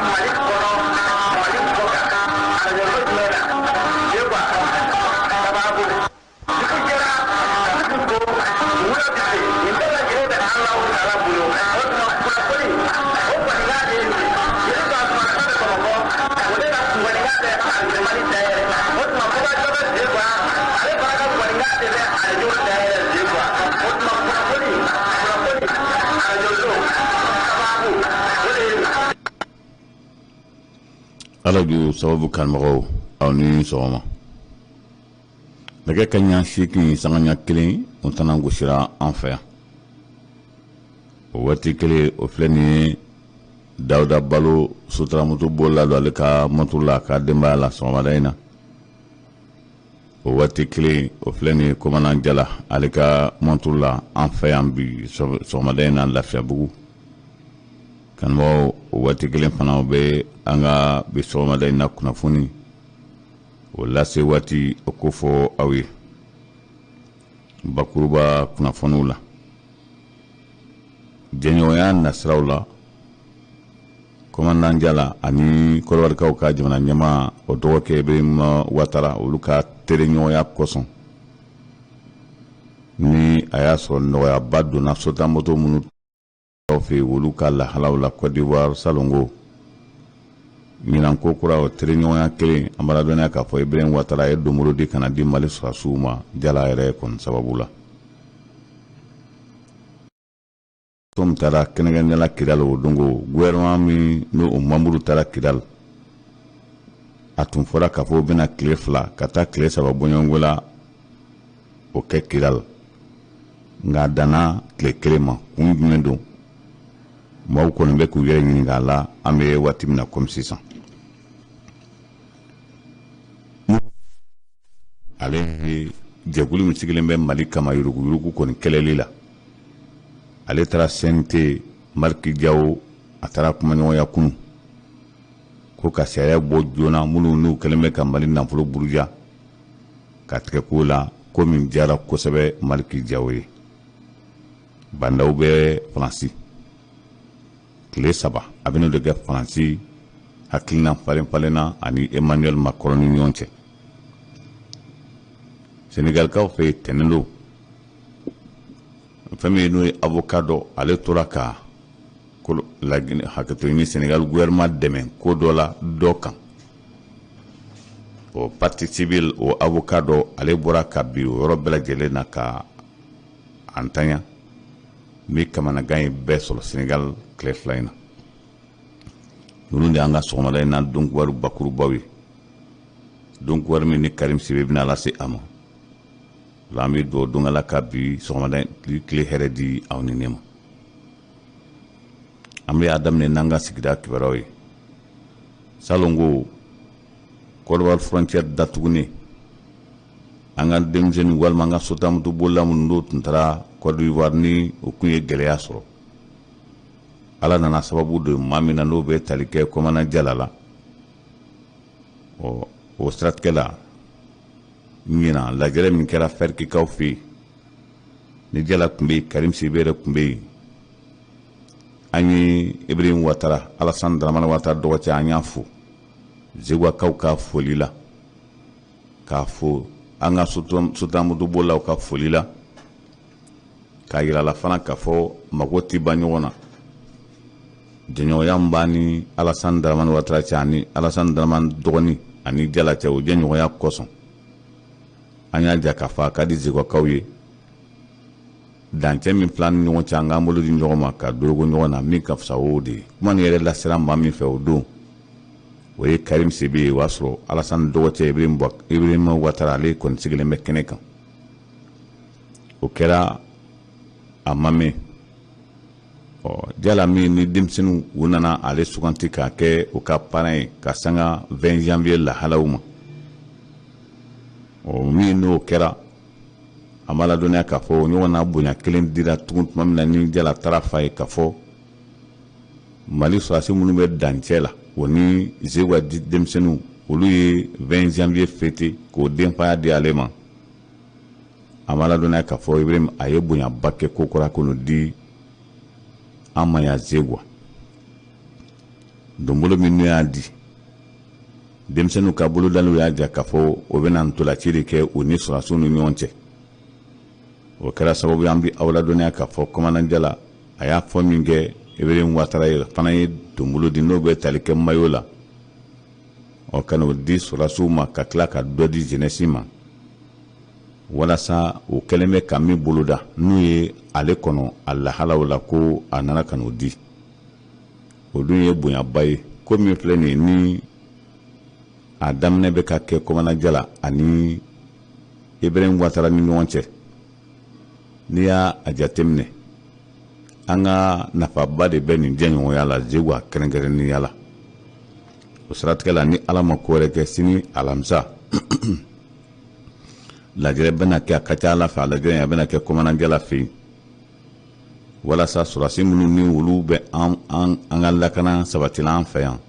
Mali kɔnɔ, Mali kɔkan, arajo jumɛn na? Zeguwa, sababu. Dugu jɛra, dugu ko, wula bɛ se. Nin bɛɛ lajɛlen bɛ Alahu taala bolo. O tuma kunnafoni, o gɔnikan de ye nin ye. Jeli Basumana bɛ Bamakɔ, o de ka gɔnikan bɛ arajo Mali dayɛlɛ. O tuma Bubajɔ bɛ Zeguwa, ale fana ka gɔnikan de bɛ arajo dayɛlɛ Zeguwa. O tuma kunnafoni, kunnafoni, arajo so, sababu, o de ye nin ye. Arajo sababu kanubagaw, aw ni sɔgɔma. Nɛgɛ kanɲɛ 8:01 o tana gosira an fɛ yan. O waati kelen o filɛ nin ye, Dawuda Balo sotaramoto bolila don ale ka moto la a ka denbaya la sɔgɔmada in na. O waati kelen o filɛ nin ye, Komanan Jala ale ka moto la an fɛ yan bi sɔgɔmada in na Lafiyabugu. Kanubagaw, o waati kelen fana o bɛ an ka bi sɔgɔmada in na kunnafoni o lase waati o ko fɔ aw ye bakuruba kunnafoniw la, jɛɲɔgɔnya nasiraw la. Komandan Jala ani Kɔdiwarikaw ka jamana ɲɛmaa o dɔgɔkɛ Ibrahima Watara, olu ka teriɲɔgɔnya kosɔn, ni a y'a sɔrɔ nɔgɔyaba donna sotamoto minnu fɛ yen, olu ka lahalaw la Côte d'Ivoire salongo ɲinan ko kura, o teriɲɔgɔnya kelen, an b'a ladɔnniya k'a fɔ Ibrahim Watara ye donbolo di ka na di Mali sɔrɔdasiw ma Jala yɛrɛ kɔni sababu la. Tɔn taara kɛnɛkɛnɛla Kidal o don ko gouvernement min n'o o membre taara Kidal, a tun fɔra k'a fɔ o bɛna tile 2 ka taa tile 3 bɔɲɔgɔnko la o kɛ Kidal, nka a danna tile 1 ma. Kun jumɛn don? Maaw kɔni bɛ k'u yɛrɛ ɲininka a la an bɛ waati min na komi sisan. Ale ye jɛkulu min sigilen bɛ Mali kama yuruguyurugu kɔni kɛlɛli la, ale taara CNT Malick Diaw, a taara kumaɲɔgɔnya kunun ko ka sariya bɔ joona minnu n'u kɛlen bɛ ka Mali nafolo buruja ka tigɛ ko la, ko min diyara kosɛbɛ Malick Diaw ye. Bah N'Daw bɛ Faransi tile 3, a bɛn'o de kɛ Faransi, hakilina falen falenna ani Emmanuel Macron ni ɲɔgɔn cɛ. Senegalikaw fɛ yen tɛnɛn don, fɛn min n'o ye avocat dɔ, ale tora ka laginɛ hakɛto ɲini Senegal gouvernement dɛmɛ ko dɔ la dɔ kan, o partie civile, o avocat dɔ, ale bɔra ka bi o yɔrɔ bɛɛ lajɛlen na ka an tanya min kamanagan ye bɛɛ sɔrɔ Senegal tile 2 in na. Ninnu de y'an ka sɔgɔmada in na donkibaru bakurubaw ye, donkibaru min ni Karim Sibe bɛna lase a ma. La an bɛ dugawu don Ala ka bi sɔgɔmada tile hɛrɛ di aw ni ne ma. An bɛ a daminɛ n'an ka sigida kibaruyaw ye. Salon ko Côte d'Ivoire frontière datugunen, an ka denmisɛnnin walima an ka sotamoto bolila minnu n'o tun taara Côte d'Ivoire ni o tun ye gɛlɛya sɔrɔ, Ala nana sababu don maa min na n'o bɛ tali kɛ Komanan Jala la. Ɔ, o siratigɛ la, ɲinan lajɛrɛ min kɛra Fɛrikikaw fɛ yen, ni Jala tun bɛ yen, Karim Sidibe yɛrɛ tun bɛ yen, an ye Ibrahim Watara, Alassane Dramane Watara dɔgɔcɛ, an y'a fo Zeguwakaw ka foli la, k'a fo an ka sotamoto bolilaw ka foli la, k'a yira la fana k'a fɔ mago tɛ ban ɲɔgɔn na. Jɛɲɔgɔnya min b'a ni Alassane Dramane Watara cɛ ani Alassane Dramane dɔgɔnin ani Jala cɛ, o jɛɲɔgɔnya kosɔn an y'a jira k'a fɔ a ka di Zeguwakaw ye, dancɛ min fila ni ɲɔgɔn cɛ, an k'an bolo di ɲɔgɔn ma ka dorogo ɲɔgɔn na, min ka fisa o de ye. Kuma nin yɛrɛ lasera maa min fɛ o don, o ye Karim Sidibe ye. O y'a sɔrɔ Alassane dɔgɔcɛ Ibrahima Watara, ale kɔni sigilen bɛ kɛnɛ kan. O kɛra a ma mɛn, ɔ, Jala min ni denmisɛnninw u nana ale suganti k'a kɛ u ka parrain ye ka sanga 20 janvier lahalaw ma, ɔ, min n'o kɛra, an b'a ladɔnniya k'a fɔ o ɲɔgɔnna bonya kelen dira tugun tuma min na ni Jala taara fa ye k'a fɔ Mali sɔrɔdasi minnu bɛ dancɛ la, o ni Zeguwa denmisɛnninw, olu ye 20 janvier fêté k'o denfaya di ale ma. An b'a ladɔnniya k'a fɔ Ibrahim a ye bonyaba kɛ ko kura k'o di an ma yan Zeguwa. Donbolo min n'u y'a di denmisɛnninw ka bolodaliw y'a jira k'a fɔ o bɛna ntolaci de kɛ u ni sɔrɔdasiw ni ɲɔgɔn cɛ. O kɛra sababu ye an bɛ aw ladɔnniya k'a fɔ commandant Jala a y'a fɔ min kɛ Ibrahim Watara ye fana ye donbolo di n'o bɛ tali kɛ mayo la, ɔ ka n'o di sɔrɔdasiw ma ka tila ka dɔ di jeunesse ma walasa o kɛlen bɛ ka min boloda n'u ye ale kɔnɔ a lahalaw la ko a nana ka n'o di. O dun ye bonyaba ye. Ko min filɛ nin ye ni a daminɛ bɛ ka kɛ commandant Jala ani Ibrahim Watara ni ɲɔgɔn cɛ, n'i y'a jateminɛ an ka nafaba de bɛ nin jɛɲɔgɔnya la Zeguwa kɛrɛnkɛrɛnnenya la. O siratigɛ la, ni Ala ma ko wɛrɛ kɛ, sini alamisa lajɛrɛ bɛna kɛ. A ka ca Ala fɛ, a lajɛrɛ in a bɛna kɛ commandant Jala fɛ yen walasa sɔrɔdasi minnu ni olu bɛ an ka lakana sabatila an fɛ yan,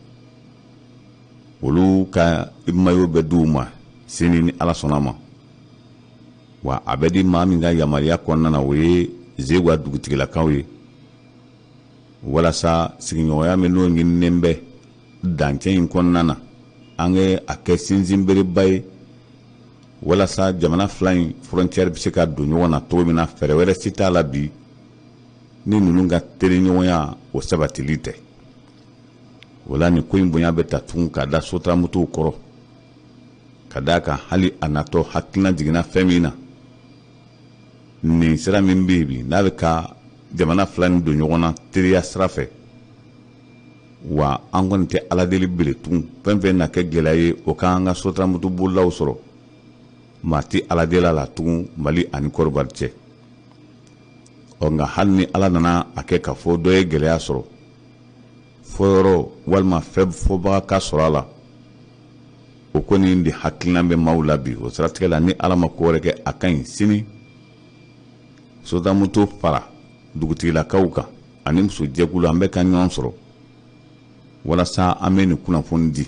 olu ka mayo bɛ di u ma sini ni Ala sɔnna ma. Wa a bɛ di maa min ka yamaruya kɔnɔna na, o ye Zeguwa dugutigilakaw ye, walasa sigiɲɔgɔnya min n'o ɲininen bɛ dancɛ in kɔnɔna na, an ka a kɛ sinsinbereba ye walasa jamana fila in frontière bɛ se ka don ɲɔgɔn na cogo min na. Fɛɛrɛ wɛrɛ si t'a la bi ni ninnu ka teriɲɔgɔnya o sabatili tɛ. O la nin ko in bonya bɛ ta tugun ka da sotramotow kɔrɔ, ka d'a kan hali a natɔ hakilina jiginna fɛn min na, nin sira min bɛ yen bi n'a bɛ ka jamana fila nin don ɲɔgɔn na teriya sira fɛ, wa an kɔni tɛ Ala deli bele tugun. Fɛn fɛn na kɛ gɛlɛya ye o k'an ka sotramoto bolilaw sɔrɔ, maa tɛ Ala deli a la tugun Mali ani Kɔrɔwari cɛ. Ɔ nka hali ni Ala nana a kɛ k'a fɔ dɔ ye gɛlɛya sɔrɔ fɔyɔrɔ walima fɛn fɔbaga ka sɔrɔ a la, o kɔni de hakilina bɛ maaw la bi. O siratigɛ la, ni Ala ma ko wɛrɛ kɛ, a ka ɲi sini sotramoto fara dugutigilakaw kan ani musojɛkulu, an bɛ ka ɲɔgɔn sɔrɔ walasa an bɛ nin kunnafoni di.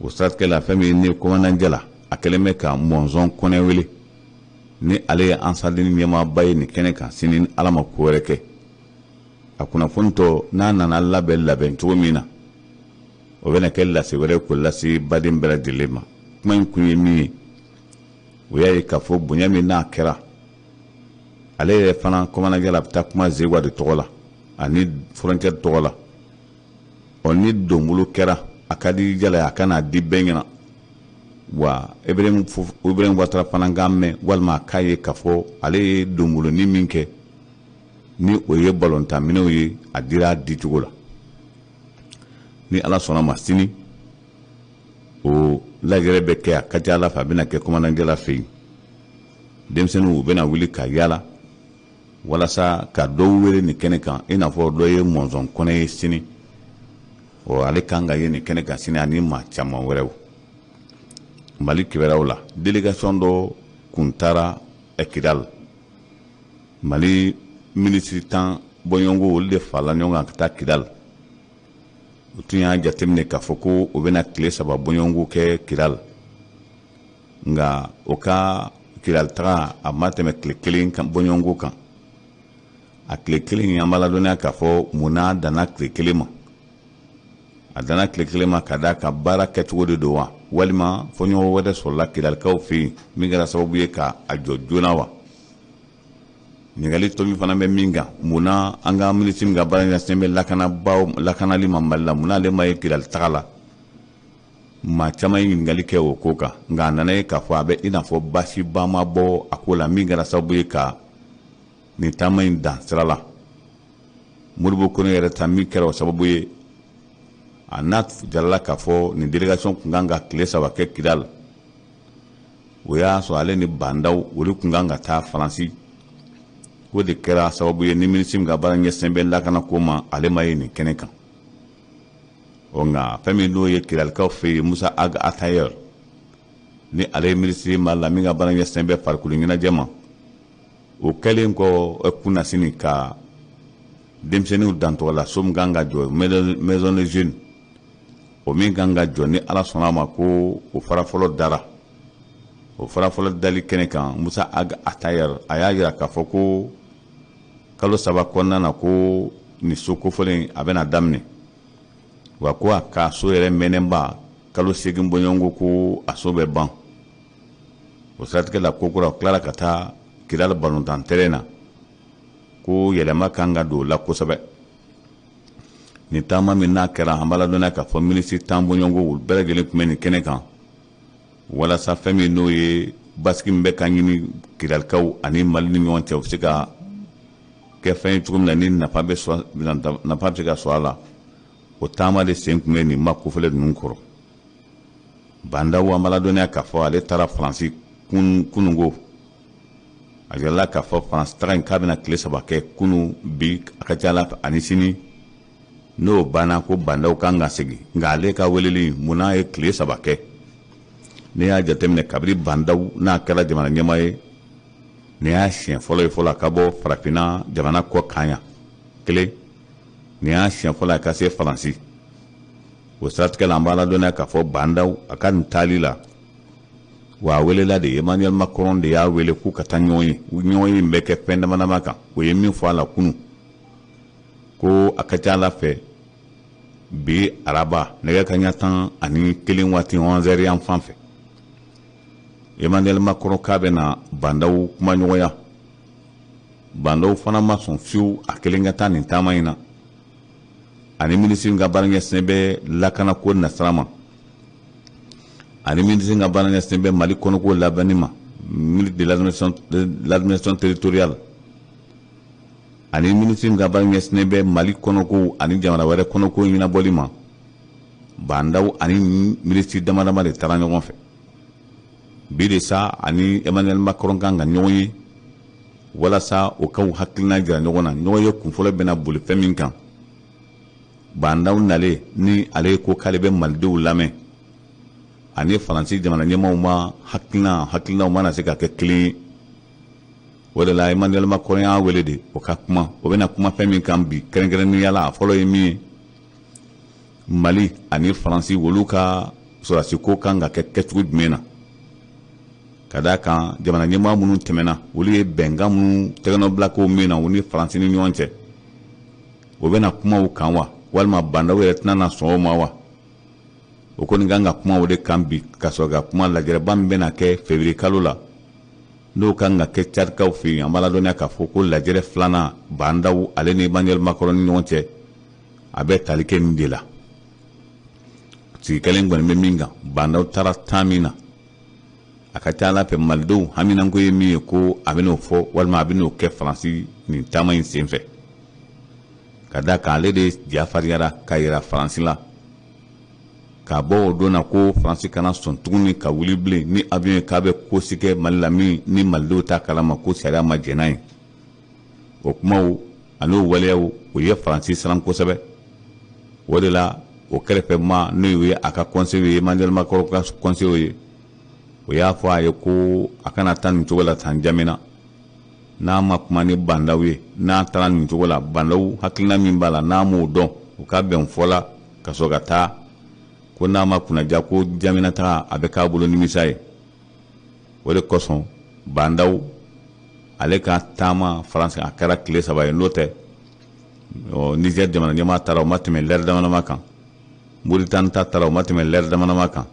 O siratigɛ la, fɛn min ne commandant Jala a kɛlen bɛ ka Mɔnzɔn Kɔnɛ wele ni ale ye Ansardeni ɲɛmaaba ye nin kɛnɛ kan sini ni Ala ma ko wɛrɛ kɛ. A kunnafoni tɔ n'a nana labɛn labɛn cogo min na, o bɛna kɛ lase wɛrɛ k'o lase baden bɛɛ lajɛlen ma. Kuma in kun ye min ye, o y'a ye k'a fɔ bonya min n'a kɛra ale yɛrɛ fana commandant Jala a bɛ taa kuma Zeguwa de tɔgɔ la ani frontière tɔgɔ la. Ɔ ni donbolo kɛra, a ka di Jala ye a ka n'a di bɛɛ ɲɛna, wa Ibrahim Watara fana k'a mɛn walima a k'a ye k'a fɔ ale ye donboloni min kɛ ni o ye balontanminɛw ye, a dira a dicogo la. Ni Ala sɔnna ma, sini o lajɛrɛ bɛ kɛ. A ka ca Ala fɛ, a bɛna kɛ commandant Jala fɛ yen. Denmisɛnninw u bɛna wuli ka yaala walasa ka dɔw wele nin kɛnɛ kan, i n'a fɔ dɔ ye Mɔnzɔn Kɔnɛ ye sini. Ɔ ale kan ka ye nin kɛnɛ kan sini ani maa caman wɛrɛw. Mali kibaruyaw la, délégation dɔ kun taara Kidal. Mali minisiri 10 bɔɲɔgɔnko olu de farala ɲɔgɔn kan ka taa Kidal. U tun y'a jateminɛ k'a fɔ ko u bɛna tile 3 bɔɲɔgɔnko kɛ Kidal, nka o ka Kidal taga a ma tɛmɛ tile kelen kan bɔɲɔgɔnko kan. A tile kelen in, an b'a ladɔnniya k'a fɔ mun n'a danna tile kelen ma. A danna tile kelen ma ka d'a kan baara kɛcogo de don wa, walima fɔɲɔgɔn wɛrɛ sɔrɔla Kidalikaw fɛ yen min kɛra sababu ye ka a jɔ joona wa? Ɲininkali tɔ min fana bɛ min kan, mun na an ka minisiri min ka baara ɲɛsinnen bɛ lakanabaaw lakanali ma Mali la, mun na ale ma ye Kidali taga la? Maa caman ye ɲininkali kɛ o ko kan, nka a nana ye k'a fɔ a bɛ i n'a fɔ baasiba ma bɔ a ko la min kɛra sababu ye ka nin taama in dan sira la. Modibo Kone yɛrɛ ta min kɛra o sababu ye, a n'a jarala k'a fɔ nin délégation kun kan ka tile 3 kɛ Kidali, o y'a sɔrɔ ale ni Bah N'Daw olu kun kan ka taa Faransi. O de kɛra sababu ye ni minisiri min ka baara ɲɛsinnen bɛ lakana ko ma, ale ma ye nin kɛnɛ kan. Ɔ nka fɛn min n'o ye Kidalikaw fɛ yen, Musa Ag Attaher, ni ale ye minisiri Mali la min ka baara ɲɛsinnen bɛ farikolo ɲɛnajɛ ma, o kɛlen kɔ kunnasini ka denmisɛnninw dantɔgɔla so min kan ka jɔ, maison de jeunes, o min kan ka jɔ ni Ala sɔnna a ma ko o fara fɔlɔ dara. O fara fɔlɔ dali kɛnɛ kan, Musa Ag Attaher a y'a jira k'a fɔ ko kalo 3 kɔnɔna na ko nin so kofɔlen a bɛna daminɛ. Wa ko a ka so yɛrɛ mɛnnenba kalo 8 bɔɲɔgɔnko ko a so bɛ ban. O siratigɛ la kokura u tilara ka taa Kidali balontan terrain na ko yɛlɛma kan ka don o la kosɛbɛ. Nin taama min n'a kɛra, an b'a ladɔnniya k'a fɔ minisiri 10 bɔɲɔgɔnko olu bɛɛ lajɛlen tun bɛ nin kɛnɛ kan walasa fɛn min n'o ye basigi min bɛ ka ɲini Kidalikaw ani Mali ni ɲɔgɔn cɛ, u bɛ se ka kɛ fɛn ye cogo min na ni nafa bɛ se ka sɔrɔ a la. O taama de sen tun bɛ nin ma kofɔlen ninnu kɔrɔ. Ba Ndaw, an b'a ladɔnniya k'a fɔ ale taara Faransi kununko. A yirala k'a fɔ Faransi taga in k'a bɛna tile 3 kɛ, kunu, bi, a ka ca la ani sini. N'o banna, ko Ba Ndaw kan ka segin. Nka ale ka weleli, munna ye tile 3 kɛ? Ne y'a jateminɛ, kabiri Ba Ndaw n'a kɛra jamana ɲɛmaa ye, nin y'a siɲɛ fɔlɔ ye fɔlɔ a ka bɔ farafinna jamana kɔ kan yan. Kelen, nin y'a siɲɛ fɔlɔ a ka se Faransi. O siratigɛ la, an b'a ladɔnniya k'a fɔ Ba Ndaw a ka nin taali la, wa a welela de, Emmanuel Macron de y'a wele k'u ka taa ɲɔgɔn ye. Ɲɔgɔn ye bɛ kɛ fɛn dama dama kan. O ye min fɔ a la kunun, ko a ka ca ala fɛ bi araba nɛgɛ kanɲɛ 11 waati, 11 heures yan fan fɛ, Emmanuel Macron k'a bɛna Ba Ndaw kumaɲɔgɔnya. Ba Ndaw fana ma sɔn fiyewu a kelen ka taa nin taama in na. Ani minisiri ka baara ɲɛsinnen bɛ lakanako nasira ma, ani minisiri ka baara ɲɛsinnen bɛ Mali kɔnɔko labɛnni ma, ministre de l'administration territoriale, ani minisiri ka baara ɲɛsinnen bɛ Mali kɔnɔko ani jamana wɛrɛ kɔnɔko ɲɛnabɔli ma. Ba Ndaw ani minisiri dama dama de taara ɲɔgɔn fɛ bi de sa. Ani Emmanuel Macron kan ka ɲɔgɔn ye walasa o k'u hakilina jira ɲɔgɔn na. Ɲɔgɔn ye kunfɔlɔ bɛna boli fɛn min kan, Ba Ndaw nalen ni ale ko k'ale bɛ malidenw lamɛn, ani Faransi jamana ɲɛmaaw ma hakilinaw mana se ka kɛ kelen ye. O de la Emmanuel Macron y'a wele de o ka kuma. O bɛna kuma fɛn min kan bi kɛrɛnkɛrɛnnenya la, a fɔlɔ ye min ye, Mali ani Faransi olu ka sɔrɔdasi ko kan ka kɛ kɛcogo jumɛn na, ka d'a kan jamana ɲɛmaa minnu tɛmɛna, olu ye bɛnkan minnu tɛgɛnɔbila ko min na u ni Faransi ni ɲɔgɔn cɛ, o bɛna kuma o kan wa, walima Ba Ndaw yɛrɛ tɛna na sɔn o ma wa? O kɔni kan ka kuma o de kan bi, ka sɔrɔ ka kuma lajɛrɛba min bɛna kɛ février kalo la, n'o kan ka kɛ Tchadikaw fɛ yen. An b'a ladɔnniya k'a fɔ ko lajɛrɛ filanan Ba Ndaw ale ni Emmanuel Macron ni ɲɔgɔn cɛ, a bɛ tali kɛ nin de la. Sigi kelen kɔni bɛ min kan, Ba Ndaw taara temps min na, a ka ca ala fɛ malidenw haminanko ye min ye, ko a bɛn'o fɔ walima a bɛn'o kɛ Faransi nin taama in sen fɛ, ka da kan ale de ja fariyara ka yira Faransi la k'a bɔ o don na ko Faransi kana sɔn tuguni ka wuli bilen ni avion ye k'a bɛ ko si kɛ Mali la min ni malidenw t'a kalama, ko sariya ma jɛn n'a ye. O kumaw ani o waleyaw, o ye Faransi siran kosɛbɛ. O de la o kɛrɛfɛ ma, n'o ye a ka conseil ye, Emmanuel Macron ka conseil ye, o y'a fɔ a ye ko a kana taa nin cogo la tan Jamina n'a ma kuma ni Ba Ndaw ye. N'a taara nin cogo la, Ba Ndaw hakilina min b'a la, n'a m'o dɔn, u ka bɛn fɔ la ka sɔrɔ ka taa, ko n'a ma kunnaja, ko Jamina taga a bɛ k'a bolo nimisa ye. O de kosɔn Ba Ndaw ale ka taama Faransi a kɛra tile 3 ye. N'o tɛ, Niger jamana ɲɛmaa taara, o ma tɛmɛ lɛrɛ dama kan. Moritani ta taara, o ma tɛmɛ lɛrɛ dama kan.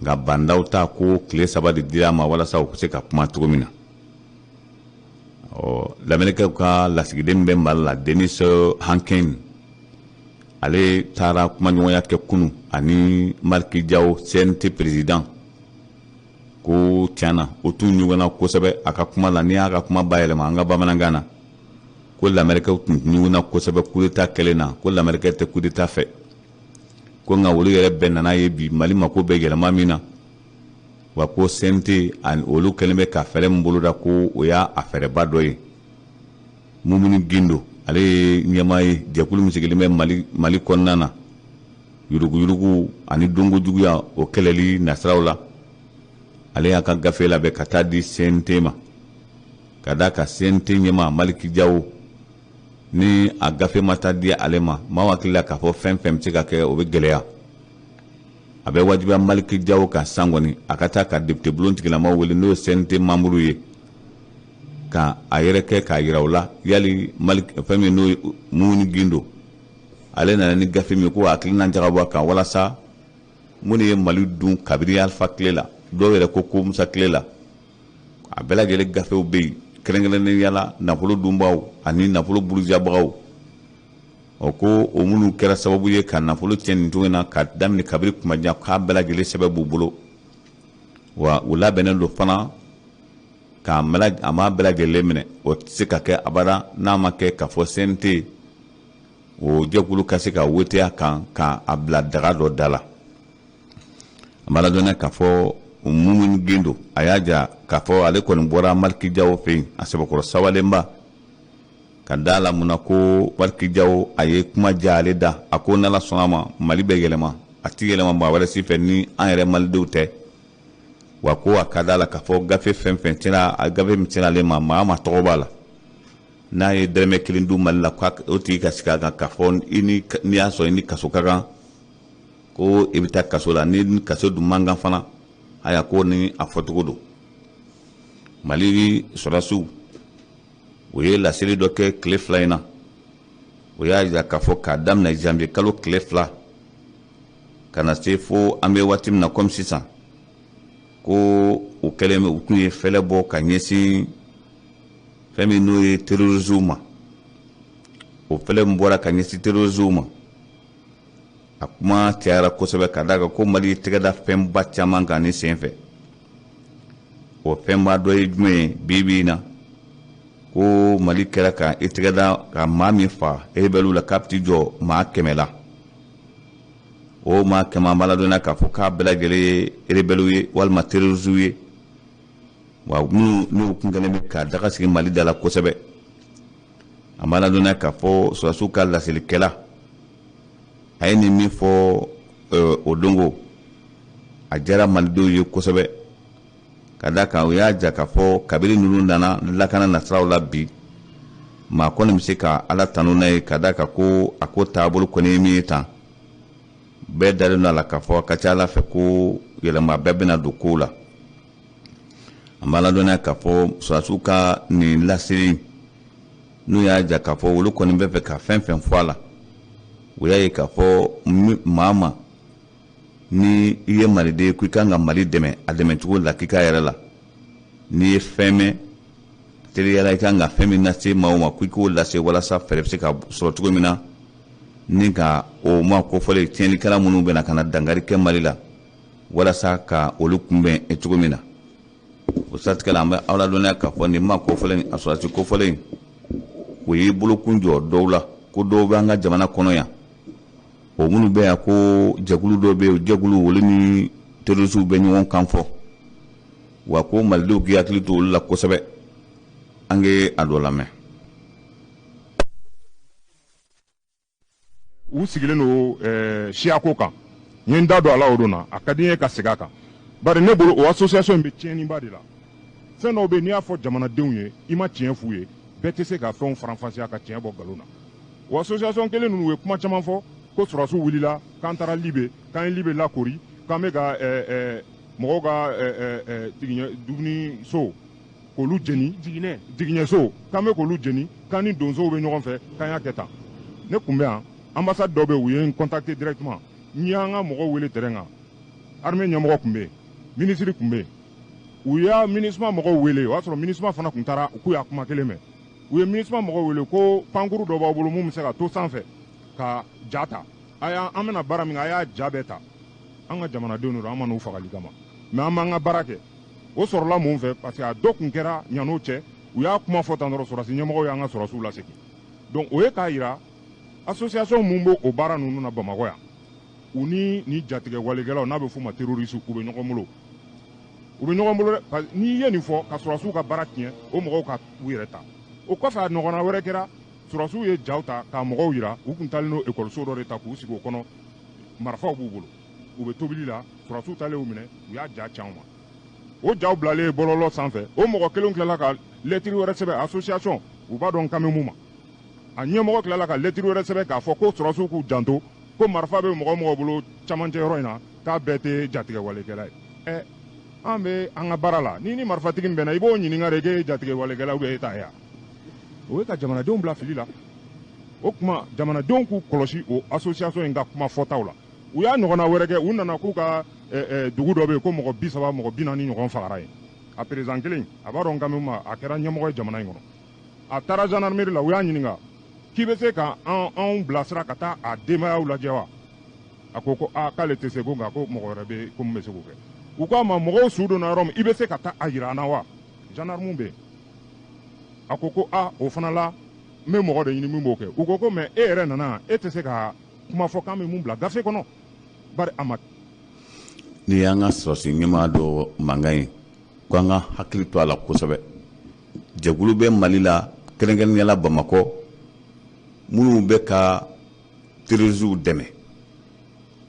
Nka Ba Ndaw ta, ko tile 3 de dira a ma walasa u bɛ se ka kuma cogo min na. Ɔ lamɛnnikɛw ka lasigiden bɛ Mali la, Denis Hanken, ale taara kumaɲɔgɔnya kɛ kunun ani Malick Diaw, CNT président, ko tiɲɛna o tun ɲɔgɔnna kosɛbɛ. A ka kuma la, n'i y'a ka kuma bayɛlɛma an ka bamanankan na, ko lamɛrikɛw tun ɲɔgɔnna kosɛbɛ coup d'état kɛlen na, ko lamɛrikɛ tɛ coup d'état fɛ, ko nka olu yɛrɛ bɛɛ nana ye bi Mali mako bɛ yɛlɛma min na, wa ko CNT olu kɛlen bɛ ka fɛɛrɛ min boloda, ko o y'a a fɛɛrɛba dɔ ye. Moumouni Guindo, ale ye ɲɛmaa ye jɛkulu min sigilen bɛ Mali kɔnɔna na yuruguyurugu ani donko juguya o kɛlɛli nasiraw la, ale y'a ka gafe labɛn ka taa di CNT ma, ka da ka CNT ɲɛmaa Malick Diaw ni a gafe ma taa di ale ma, maaw hakili la k'a fɔ fɛn fɛn bɛ se ka kɛ, o bɛ gɛlɛya. A bɛ wajibiya Malick Diaw ka san kɔni a ka taa ka député bulon tigilamaw wele, n'o ye CNT membre ye, ka a yɛrɛ kɛ k'a yira u la yali Malick fɛn min n'o ye Moumouni Guindo Ale nana ni gafe min ko hakilina jagabɔ a kan walasa minnu ye Mali dun kabini Alifa tile la, dɔw yɛrɛ ko ko Musa tile la, a bɛɛ lajɛlen gafew bɛ yen, kɛrɛnkɛrɛnnenya la nafolo dunbaw ani nafolo burujabagaw. O ko o minnu kɛra sababu ye ka nafolo tiɲɛ nin cogo in na ka daminɛ kabiri kuma jan, k'a bɛɛ lajɛlen sɛbɛn b'u bolo, wa u labɛnnen don fana k'a a maa bɛɛ lajɛlen minɛ. O tɛ se ka kɛ abada n'a ma kɛ k'a fɔ CNT o jɛkulu ka se ka wote a kan k'a bila daga dɔ da la. An b'a ladɔnniya k'a fɔ Mumuni Gindo, a y'a jira k'a fɔ ale kɔni bɔra Maliki Jawo fɛ yen a sɛbɛkɔrɔ sawalenba, ka da la mun na ko Maliki Jawo a ye kuma diya ale da. A ko n'Ala sɔnna a ma, Mali bɛ yɛlɛma, a tɛ yɛlɛma maa wɛrɛ si fɛ ni an yɛrɛ malidenw tɛ. Wa ko a ka da la k'a fɔ gafe fɛn fɛn cira, a gafe min cira ale ma, maa ma tɔgɔ b'a la, n'a ye dɛrɛmɛ kelen dun Mali la, o tigi ka sigi a kan k'a fɔ i ni n'i y'a sɔrɔ i ni kaso ka kan, ko i bɛ taa kaso la, ni kaso dun man kan fana. Aya, ko ni a fɔcogo don. Mali sɔrɔdasiw, o ye laseli dɔ kɛ tile 2 in na. O y'a jira k'a fɔ k'a daminɛ janvier kalo tile 2 ka na se fo an bɛ waati min na komi sisan, ko u kɛlen bɛ u tun ye fɛlɛ bɔ ka ɲɛsin fɛn min n'o ye terrorisme ma. O fɛlɛ min bɔra ka ɲɛsin terrorisme ma, a kuma cayara kosɛbɛ, ka d'a kan ko Mali ye tɛgɛ da fɛnba caman kan ni senfɛ. O fɛnba dɔ ye jumɛn ye? Bi bi in na, ko Mali kɛra ka i tɛgɛ da ka maa min fa rebelle la, k'a bɛ t'i jɔ maa 100 la. O maa 100, an b'a ladɔnniya k'a fɔ k'a bɛɛ lajɛlen ye rebelle ye walima terroriste ye, wa minnu n'u kun kɛlen bɛ ka daga sigi Mali da la kosɛbɛ. An b'a ladɔnniya k'a fɔ sɔrɔdasiw ka laselikɛla, a ye nin min fɔ o dongo, a diyara malidenw ye kosɛbɛ, ka d'a kan u y'a jira k'a fɔ kabini ninnu nana lakana nasiraw la bi, maa kɔni bɛ se ka Ala tanu n'a ye, ka d'a kan ko a ko taabolo kɔni ye min ye tan, bɛɛ dalen don a la k'a fɔ a ka ca Ala fɛ ko yɛlɛma bɛɛ bɛna don kow la. An b'a ladɔnniya k'a fɔ sɔrɔdasiw ka nin laseli, n'u y'a jira k'a fɔ olu kɔni bɛ fɛ ka fɛn fɛn fɔ a la, u y'a ye k'a fɔ maa ma ni i ye maliden ye, ko i kan ka Mali dɛmɛ a dɛmɛcogo la k'i ka yɛrɛ la, n'i ye fɛn mɛn teliyala, i kan ka fɛn min lase maaw ma, ko i k'o lase walasa fɛɛrɛ bɛ se ka sɔrɔ cogo min na ni ka o ma kofɔlen tiɲɛnikɛla minnu bɛna ka na dankari kɛ Mali la, walasa ka olu kunbɛn cogo min na. O siratigɛ la, an bɛ aw ladɔnniya k'a fɔ nin maa kofɔlen, a sɔrɔdasi kofɔlen, o y'i bolokun jɔ dɔw la, ko dɔw bɛ an ka jamana kɔnɔ yan, o minnu bɛ yan, ko jɛkulu dɔw bɛ yen, o jɛkulu olu ni terrorisiw bɛ ɲɔgɔn kan fɔ, wa ko malidenw k'i hakili to olu la kosɛbɛ. An k'e a dɔ lamɛn. U sigilen don siyako kan. N ye n da don a la o don na, a ka di n ye ka segin a kan, bari ne bolo o association in bɛ tiɲɛniba de la. Fɛn dɔw bɛ yen, n'i y'a fɔ jamanadenw ye, i ma tiɲɛ f'u ye, bɛɛ tɛ se ka fɛnw faranfasiya ka tiɲɛ bɔ nkalon na. O association kelen ninnu, u ye kuma caman fɔ ko sɔrɔdasiw wulila k'an taara Libe, k'an ye Libe lakori, k'an bɛ ka mɔgɔw ka dumuni so k'olu jeni, jiginɛso, k'an bɛ k'olu jeni, k'an ni donsow bɛ ɲɔgɔn fɛ, k'an y'a kɛ tan. Ne tun bɛ yan, ambassade dɔ bɛ yen, u ye n contacter directement. N y'an ka mɔgɔw wele terrain kan, armée ɲɛmɔgɔ tun bɛ yen, ministre tun bɛ yen. U y'a MINUSMA mɔgɔw wele, o y'a sɔrɔ MINUSMA fana tun taara k'u y'a kuma kelen mɛn. U ye MINUSMA mɔgɔw wele ko pankuru dɔ b'aw bolo mun bɛ se ka to sanfɛ ka ja ta, a y'a an bɛna baara min kɛ, a y'a ja bɛɛ ta. An ka jamanadenw don, an ma n'u fagali kama, mais an b'an ka baara kɛ. O sɔrɔla mun fɛ? Parce que a dɔ kun kɛra ɲan'o cɛ, u y'a kuma fɔ tan dɔrɔn, sɔrɔdasi ɲɛmɔgɔw y'an ka sɔrɔdasiw lasegin. Donc o ye k'a yira association mun b'o o baara ninnu na Bamakɔ yan, u ni ni jatigɛ walekɛlaw, n'a bɛ f'u ma terroriste, u bɛ ɲɔgɔn bolo, u bɛ ɲɔgɔn bolo dɛ. N'i ye nin fɔ ka sɔrɔdasiw ka baara tiɲɛ, o mɔgɔw ka u yɛrɛ ta. O kɔfɛ, a ɲɔgɔnna wɛrɛ kɛra, sɔrɔdasiw ye jaw ta k'a mɔgɔw yira, u kun taalen don ekɔliso dɔ de ta k'u sigi o kɔnɔ, marifaw b'u bolo, u bɛ tobili la. Sɔrɔdasiw taalen u minɛ, u y'a ja ci anw ma. O jaw bilalen bɔlɔlɔ sanfɛ, o mɔgɔ kelen tilala ka lɛtiri wɛrɛ sɛbɛn. Association, u b'a dɔn kan bɛ mun ma, a ɲɛmɔgɔ tilala ka lɛtiri wɛrɛ sɛbɛn k'a fɔ ko sɔrɔdasiw k'u janto, ko marifa bɛ mɔgɔ mɔgɔ bolo camancɛ yɔrɔ in na, k'a bɛɛ tɛ jatigɛ walekɛla ye. Ɛ, an bɛ an ka baara la, ni ni marifatigi min bɛnna, i b'o ɲininka de k'e ye jatigɛ walekɛla ou bien e t'a ye wa? O ye ka jamanadenw bila fili la. O tuma jamanadenw k'u kɔlɔsi o association in ka kuma fɔtaw la. U y'a ɲɔgɔnna wɛrɛ kɛ, u nana k'u ka dugu dɔ bɛ yen ko mɔgɔ 30, mɔgɔ 40 ɲɔgɔn fagara yen. A président kelen, a b'a dɔn n kan bɛ min ma, a kɛra ɲɛmɔgɔ ye jamana in kɔnɔ. A taara gendarmerie la, u y'a ɲininka k'i bɛ se ka anw bilasira ka taa a denbayaw lajɛ wa? A ko ko aa, k'ale tɛ se, ko nka ko mɔgɔ wɛrɛ bɛ ko min bɛ se k'o kɛ. U k'a ma, mɔgɔw su donna yɔrɔ min, i bɛ se ka taa a yira an na wa? Gendarme bɛ yen. A ko ko aa, o fana la n bɛ mɔgɔ de ɲini min b'o kɛ. U ko ko mais e yɛrɛ nana, e tɛ se ka kuma fɔ k'an bɛ mun bila gafe kɔnɔ, bari a ma. Nin y'an ka sɔrɔdasi ɲɛmaa dɔ mankan ye ko an ka hakili to a la kosɛbɛ. Jɛkulu bɛ Mali la, kɛrɛnkɛrɛnnenya la Bamakɔ, minnu bɛ ka terroristew dɛmɛ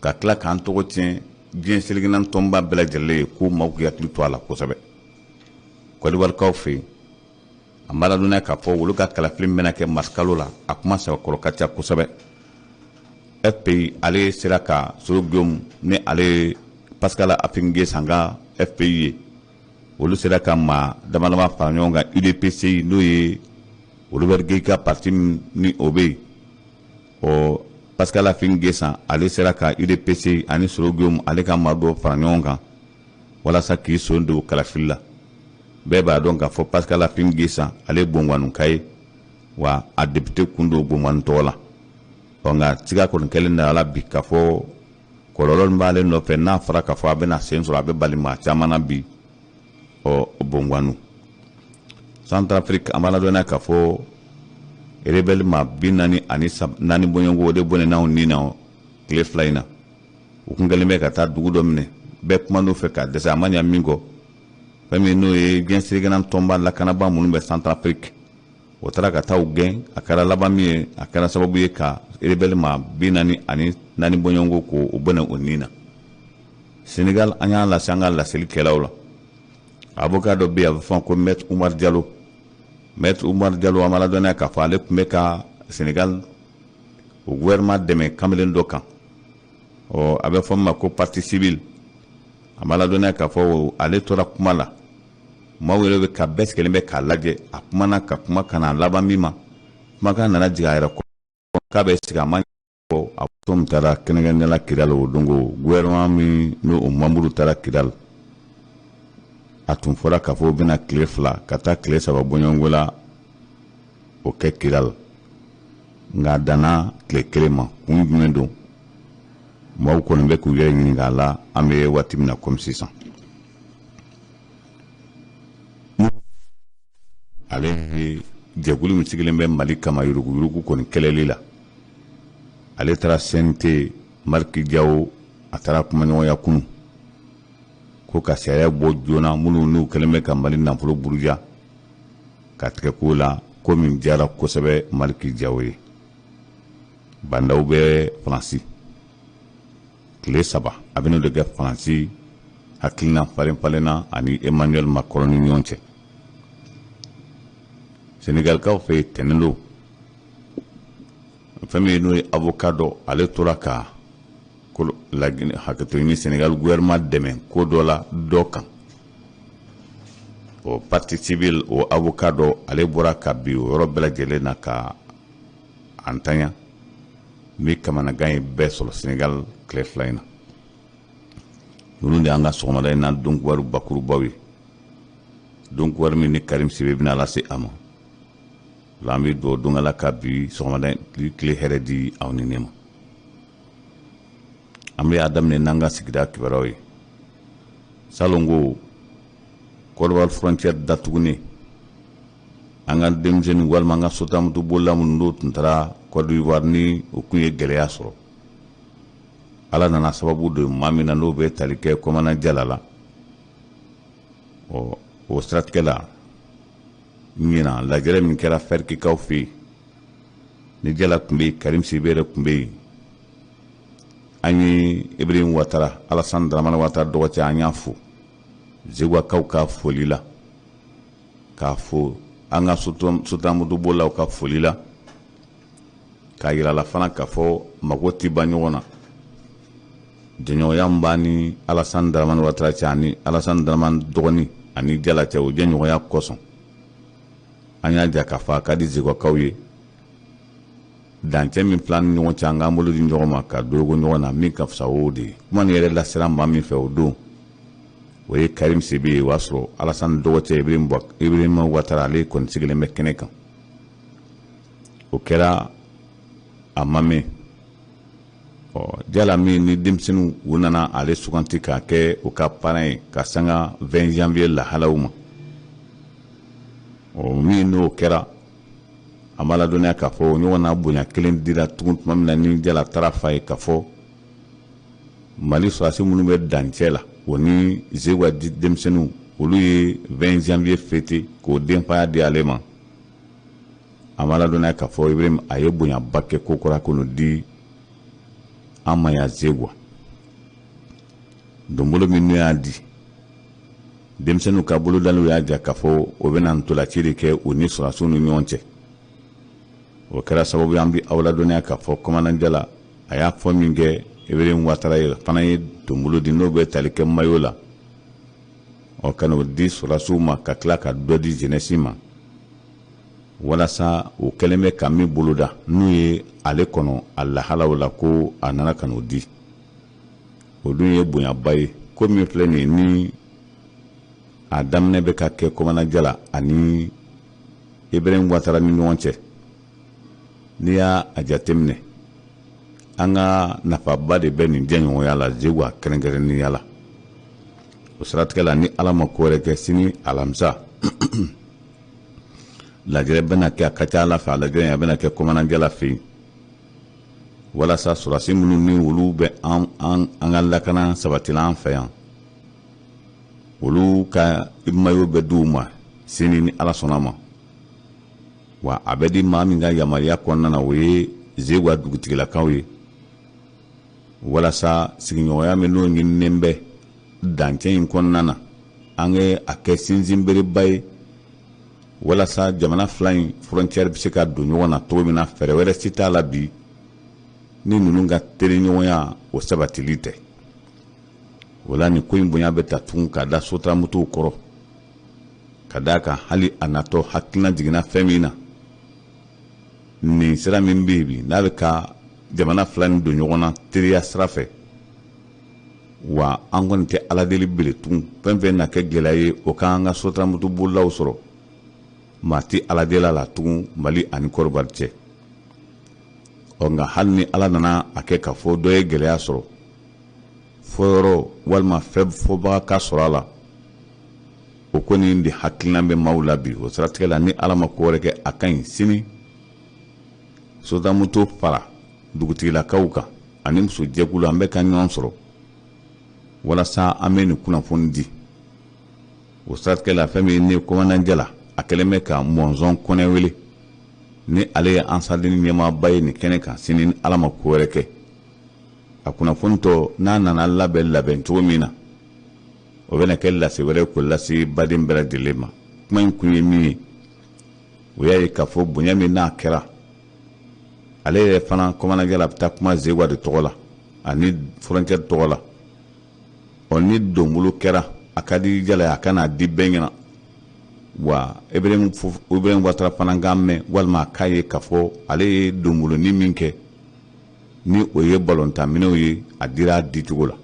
ka tila k'an tɔgɔ tiɲɛ diɲɛ selekɛna tɔnba bɛɛ lajɛlen ye, ko maaw k'u hakili to a la kosɛbɛ. Kɔdiwarikaw fɛ yen, an b'a ladɔnniya k'a fɔ olu ka kalafili min bɛna kɛ marisikalo la, a kuma sɛbɛkɔrɔ ka ca kosɛbɛ. FPI, ale sera ka Soro Guillaume ni ale ye Pascal Affi N'Guessan ka FPI ye, olu sera ka maa dama dama fara ɲɔgɔn kan. UDPCI, n'o ye Robert Gueï ka parti ni o bɛ yen, ɔ Pascal Affi N'Guessan ale sera ka UDPCI ani Soro Guillaume ale ka maa dɔw fara ɲɔgɔn kan walasa k'i son don kalafili la. Bɛɛ b'a dɔn k'a fɔ Pascal Affi N'Guessan ale ye Bongwanuka ye, wa a député kun don Bongwanu tɔgɔ la. Ɔ nka siga kɔni kɛlen don a la bi k'a fɔ kɔlɔlɔ min b'ale nɔfɛ, n'a fɔra k'a fɔ a bɛna sen sɔrɔ, a bɛ bali maa caman na bi. Ɔ Bongwanu, Centrafrique, an b'a ladɔnniya k'a fɔ rebelle maa 44 bɔɲɔgɔnko, o de bɔnɛna u ni na tile 2 in na. U kun kɛlen bɛ ka taa dugu dɔ minɛ, bɛɛ kuma n'u fɛ k'a dɛsɛ. A ma ɲa min kɔ, fɛn min n'o ye diɲɛ selekɛna tɔnba lakanabaa minnu bɛ Centrafrique, o taara ka taa u gɛn. A kɛra laban min ye, a kɛra sababu ye ka rebelle maa 44 bɔɲɔgɔnko k'o bɔnɛ o ni na. Senegal, an y'a lase an ka laselikɛlaw la, avocat dɔ bɛ yen, a bɛ fɔ ko Maître Oumar Diallo. Maître Oumar Diallo, an b'a ladɔnniya k'a fɔ ale tun bɛ ka Senegal o gouvernement dɛmɛ kamalen dɔ kan, ɔ a bɛ fɔ min ma ko partie civile. An b'a ladɔnniya k'a fɔ ale tora kuma la, maaw yɛrɛ bɛ ka bɛɛ sigilen bɛ k'a lajɛ. A kumana ka kuma ka na laban min ma, kumakan nana jigin a yɛrɛ kɔ k'a bɛ sigi, a ma a tɔ min taara kɛrɛnkɛrɛnnenya la Kidali. O don ko gouvernement min n'o o membre taara Kidali, a tun fɔra k'a fɔ o bɛna tile 2 ka taa tile 3 bɔɲɔgɔnko la o kɛ Kidali, nka a danna tile 1 ma. Kun jumɛn don? Maaw kɔni bɛ k'u yɛrɛ ɲininka a la an bɛ waati min na komi sisan. Ale ye jɛkulu min sigilen bɛ Mali kama yuruguyurugu kɔni kɛlɛli la, ale taara CNT Malick Diaw, a taara kumaɲɔgɔnya kunu ko ka sariya bɔ joona minnu n'u kɛlen bɛ ka Mali nafolo buruja ka tigɛ ko la, ko min diyara kosɛbɛ Malick Diaw ye. Bah N'Daw bɛ Faransi tile 3, a bɛn'o de kɛ Faransi, hakilina falen falenna ani Emmanuel Macron ni ɲɔgɔn cɛ. Senegalikaw fɛ yen, tɛnɛn don, fɛn min n'o ye avocat dɔ, ale tora ka laginɛ hakɛto ɲini Senegal gouvernement dɛmɛ ko dɔ la dɔ kan. O partie civile, o avocat dɔ, ale bɔra ka bi o yɔrɔ bɛɛ lajɛlen na ka an tanya min kamanagan ye bɛɛ sɔrɔ Senegal tile 2 in na. Ninnu de y'an ka sɔgɔmada in na donkibaru bakurubaw ye, donkibaru min ni Karim Sibe bɛna lase a ma la. An bɛ dugawu don Ala ka bi sɔgɔmada tile hɛrɛ di aw ni ne ma. An bɛ a daminɛ n'an ka sigida kibaruyaw ye. Salon ko Côte d'Ivoire frontière datugunen, an ka denmisɛnnin walima an ka sotamoto bolila minnu n'o tun taara Côte d'Ivoire ni o tun ye gɛlɛya sɔrɔ, Ala nana sababu don maa min na n'o bɛ tali kɛ commandant Jala la. Ɔ o siratigɛ la, ɲinan lajɛrɛ min kɛra Fɛrikikaw fɛ yen, ni Jala tun bɛ yen, Karim Sidibe yɛrɛ tun bɛ yen, an ye Ibrahim Watara, Alassane Dramane Watara dɔgɔcɛ, an y'a fo Zegwakaw ka foli la, k'a fo an ka sotamoto bolilaw ka foli la, k'a yira la fana k'a fɔ mago tɛ ban ɲɔgɔn na. Jɛɲɔgɔnya min b'a ni Alassane Dramane Watara cɛ ani Alassane Dramane dɔgɔnin ani Jala cɛ, o jɛɲɔgɔnya kosɔn an y'a jira k'a fɔ a ka di Zegwakaw ye. Dancɛ min filɛ an ni ɲɔgɔn cɛ, an k'an bolo di ɲɔgɔn ma ka dorogo ɲɔgɔn na, min ka fisa o de ye. Kuma nin yɛrɛ lasera maa min fɛ o don, o ye Karim Sidibe ye. O y'a sɔrɔ Alasani dɔgɔcɛ Ibrahima Watara, ale kɔni sigilen bɛ kɛnɛ kan. O kɛra a ma mɛn, ɔ Jala min ni denmisɛnninw u nana ale suganti k'a kɛ u ka parrain ye ka sanga 20 janvier lahalaw ma, ɔ min n'o kɛra, an b'a ladɔnniya k'a fɔ o ɲɔgɔnna bonya kelen dira tugun tuma min na ni Jala taara f'a ye k'a fɔ Mali sɔrɔdasi minnu bɛ dancɛ la, o ni Zeguwa denmisɛnninw, olu ye 20 janvier fêter k'o denfaya di ale ma. An b'a ladɔnniya k'a fɔ Ibrahim a ye bonyaba kɛ ko kura k'o di an ma yan Zeguwa. Donbolo min n'u y'a di denmisɛnninw ka bolodaliw y'a jira k'a fɔ o bɛna ntolaci de kɛ u ni sɔrɔdasiw ni ɲɔgɔn cɛ. O kɛra sababu ye, an bɛ aw ladɔnniya k'a fɔ commandant Jala a y'a fɔ min kɛ Ibrahim Watara ye, fana ye donbolo di n'o bɛ tali kɛ mayo la, ɔ ka n'o di sɔrɔdasiw ma, ka tila ka dɔ di jeunesse ma, walasa o kɛlen bɛ ka min boloda n'u ye ale kɔnɔ a lahalaw la, ko a nana ka n'o di. O dun ye bonyaba ye. Ko min filɛ nin ye, ni a daminɛ bɛ ka kɛ commandant Jala ani Ibrahim Watara ni ɲɔgɔn cɛ, n'i y'a jateminɛ, an ka nafaba de bɛ nin jɛɲɔgɔnya la Zeguwa kɛrɛnkɛrɛnnenya la. O siratigɛ la, ni Ala ma ko wɛrɛ kɛ, sini alamisa lajɛrɛ bɛna kɛ. A ka ca Ala fɛ, a lajɛrɛ a bɛna kɛ commandant Jala fɛ yen, walasa sɔrɔdasi minnu ni olu bɛ an ka lakana sabatila an fɛ yan, olu ka mayo bɛ di u ma sini ni Ala sɔnna ma. Wa a bɛ di maa min ka yamaruya kɔnɔna na, o ye Zeguwa dugutigilakaw ye, walasa sigiɲɔgɔnya min n'o ɲininen bɛ dancɛ in kɔnɔna na, an ka a kɛ sinsinbereba ye, walasa jamana fila in frontière bɛ se ka don ɲɔgɔn na cogo min na. Fɛɛrɛ wɛrɛ si t'a la bi ni ninnu ka teriɲɔgɔnya o sabatili tɛ. O la, nin ko in bonya bɛ ta tugun ka da sotaramamotow kɔrɔ, ka d'a kan hali a natɔ hakilina jiginna fɛn min na, nin sira min bɛ yen bi, n'a bɛ ka jamana fila nin don ɲɔgɔn na teriya sira fɛ, wa an kɔni tɛ Ala deli bele tugun. Fɛn fɛn na kɛ gɛlɛya ye o k'an ka sotaramamoto bolilaw sɔrɔ, maa tɛ Ala deli a la tugun Mali ani Kɔrɔbari cɛ. Ɔ nka hali ni Ala nana a kɛ k'a fɔ dɔ ye gɛlɛya sɔrɔ fɔyɔrɔ walima fɛn fɔbaga ka sɔrɔ a la, o kɔni de hakilina bɛ maaw la bi. O siratigɛ la, ni Ala ma ko wɛrɛ kɛ, a ka ɲi sini sotaramamoto fara dugutigilakaw kan ani musojɛkulu, an bɛ ka ɲɔgɔn sɔrɔ walasa an bɛ nin kunnafoni di. O siratigɛ la, fɛn min ne commandant Jala, a kɛlen bɛ ka Mɔnzɔn Kɔnɛ wele, ni ale ye Ansardeni ɲɛmaaba ye nin kɛnɛ kan sini ni Ala ma ko wɛrɛ kɛ. A kunnafoni tɔ n'a nana labɛn labɛn cogo min na, o bɛna kɛ lase wɛrɛ k'o lase baden bɛɛ lajɛlen ma. Kuma in kun ye min ye, o y'a ye k'a fɔ bonya min n'a kɛra ale yɛrɛ fana, commandant Jala a bɛ taa kuma Zeguwa de tɔgɔ la ani frontière tɔgɔ la. Ɔ ni donbolo kɛra, a ka di Jala ye a ka n'a di bɛɛ ɲɛna. Wa Ibrahim Watara fana k'a mɛn walima a k'a ye k'a fɔ ale ye donboloni min kɛ, ni o ye balontanminɛw ye, a dira a dicogo la.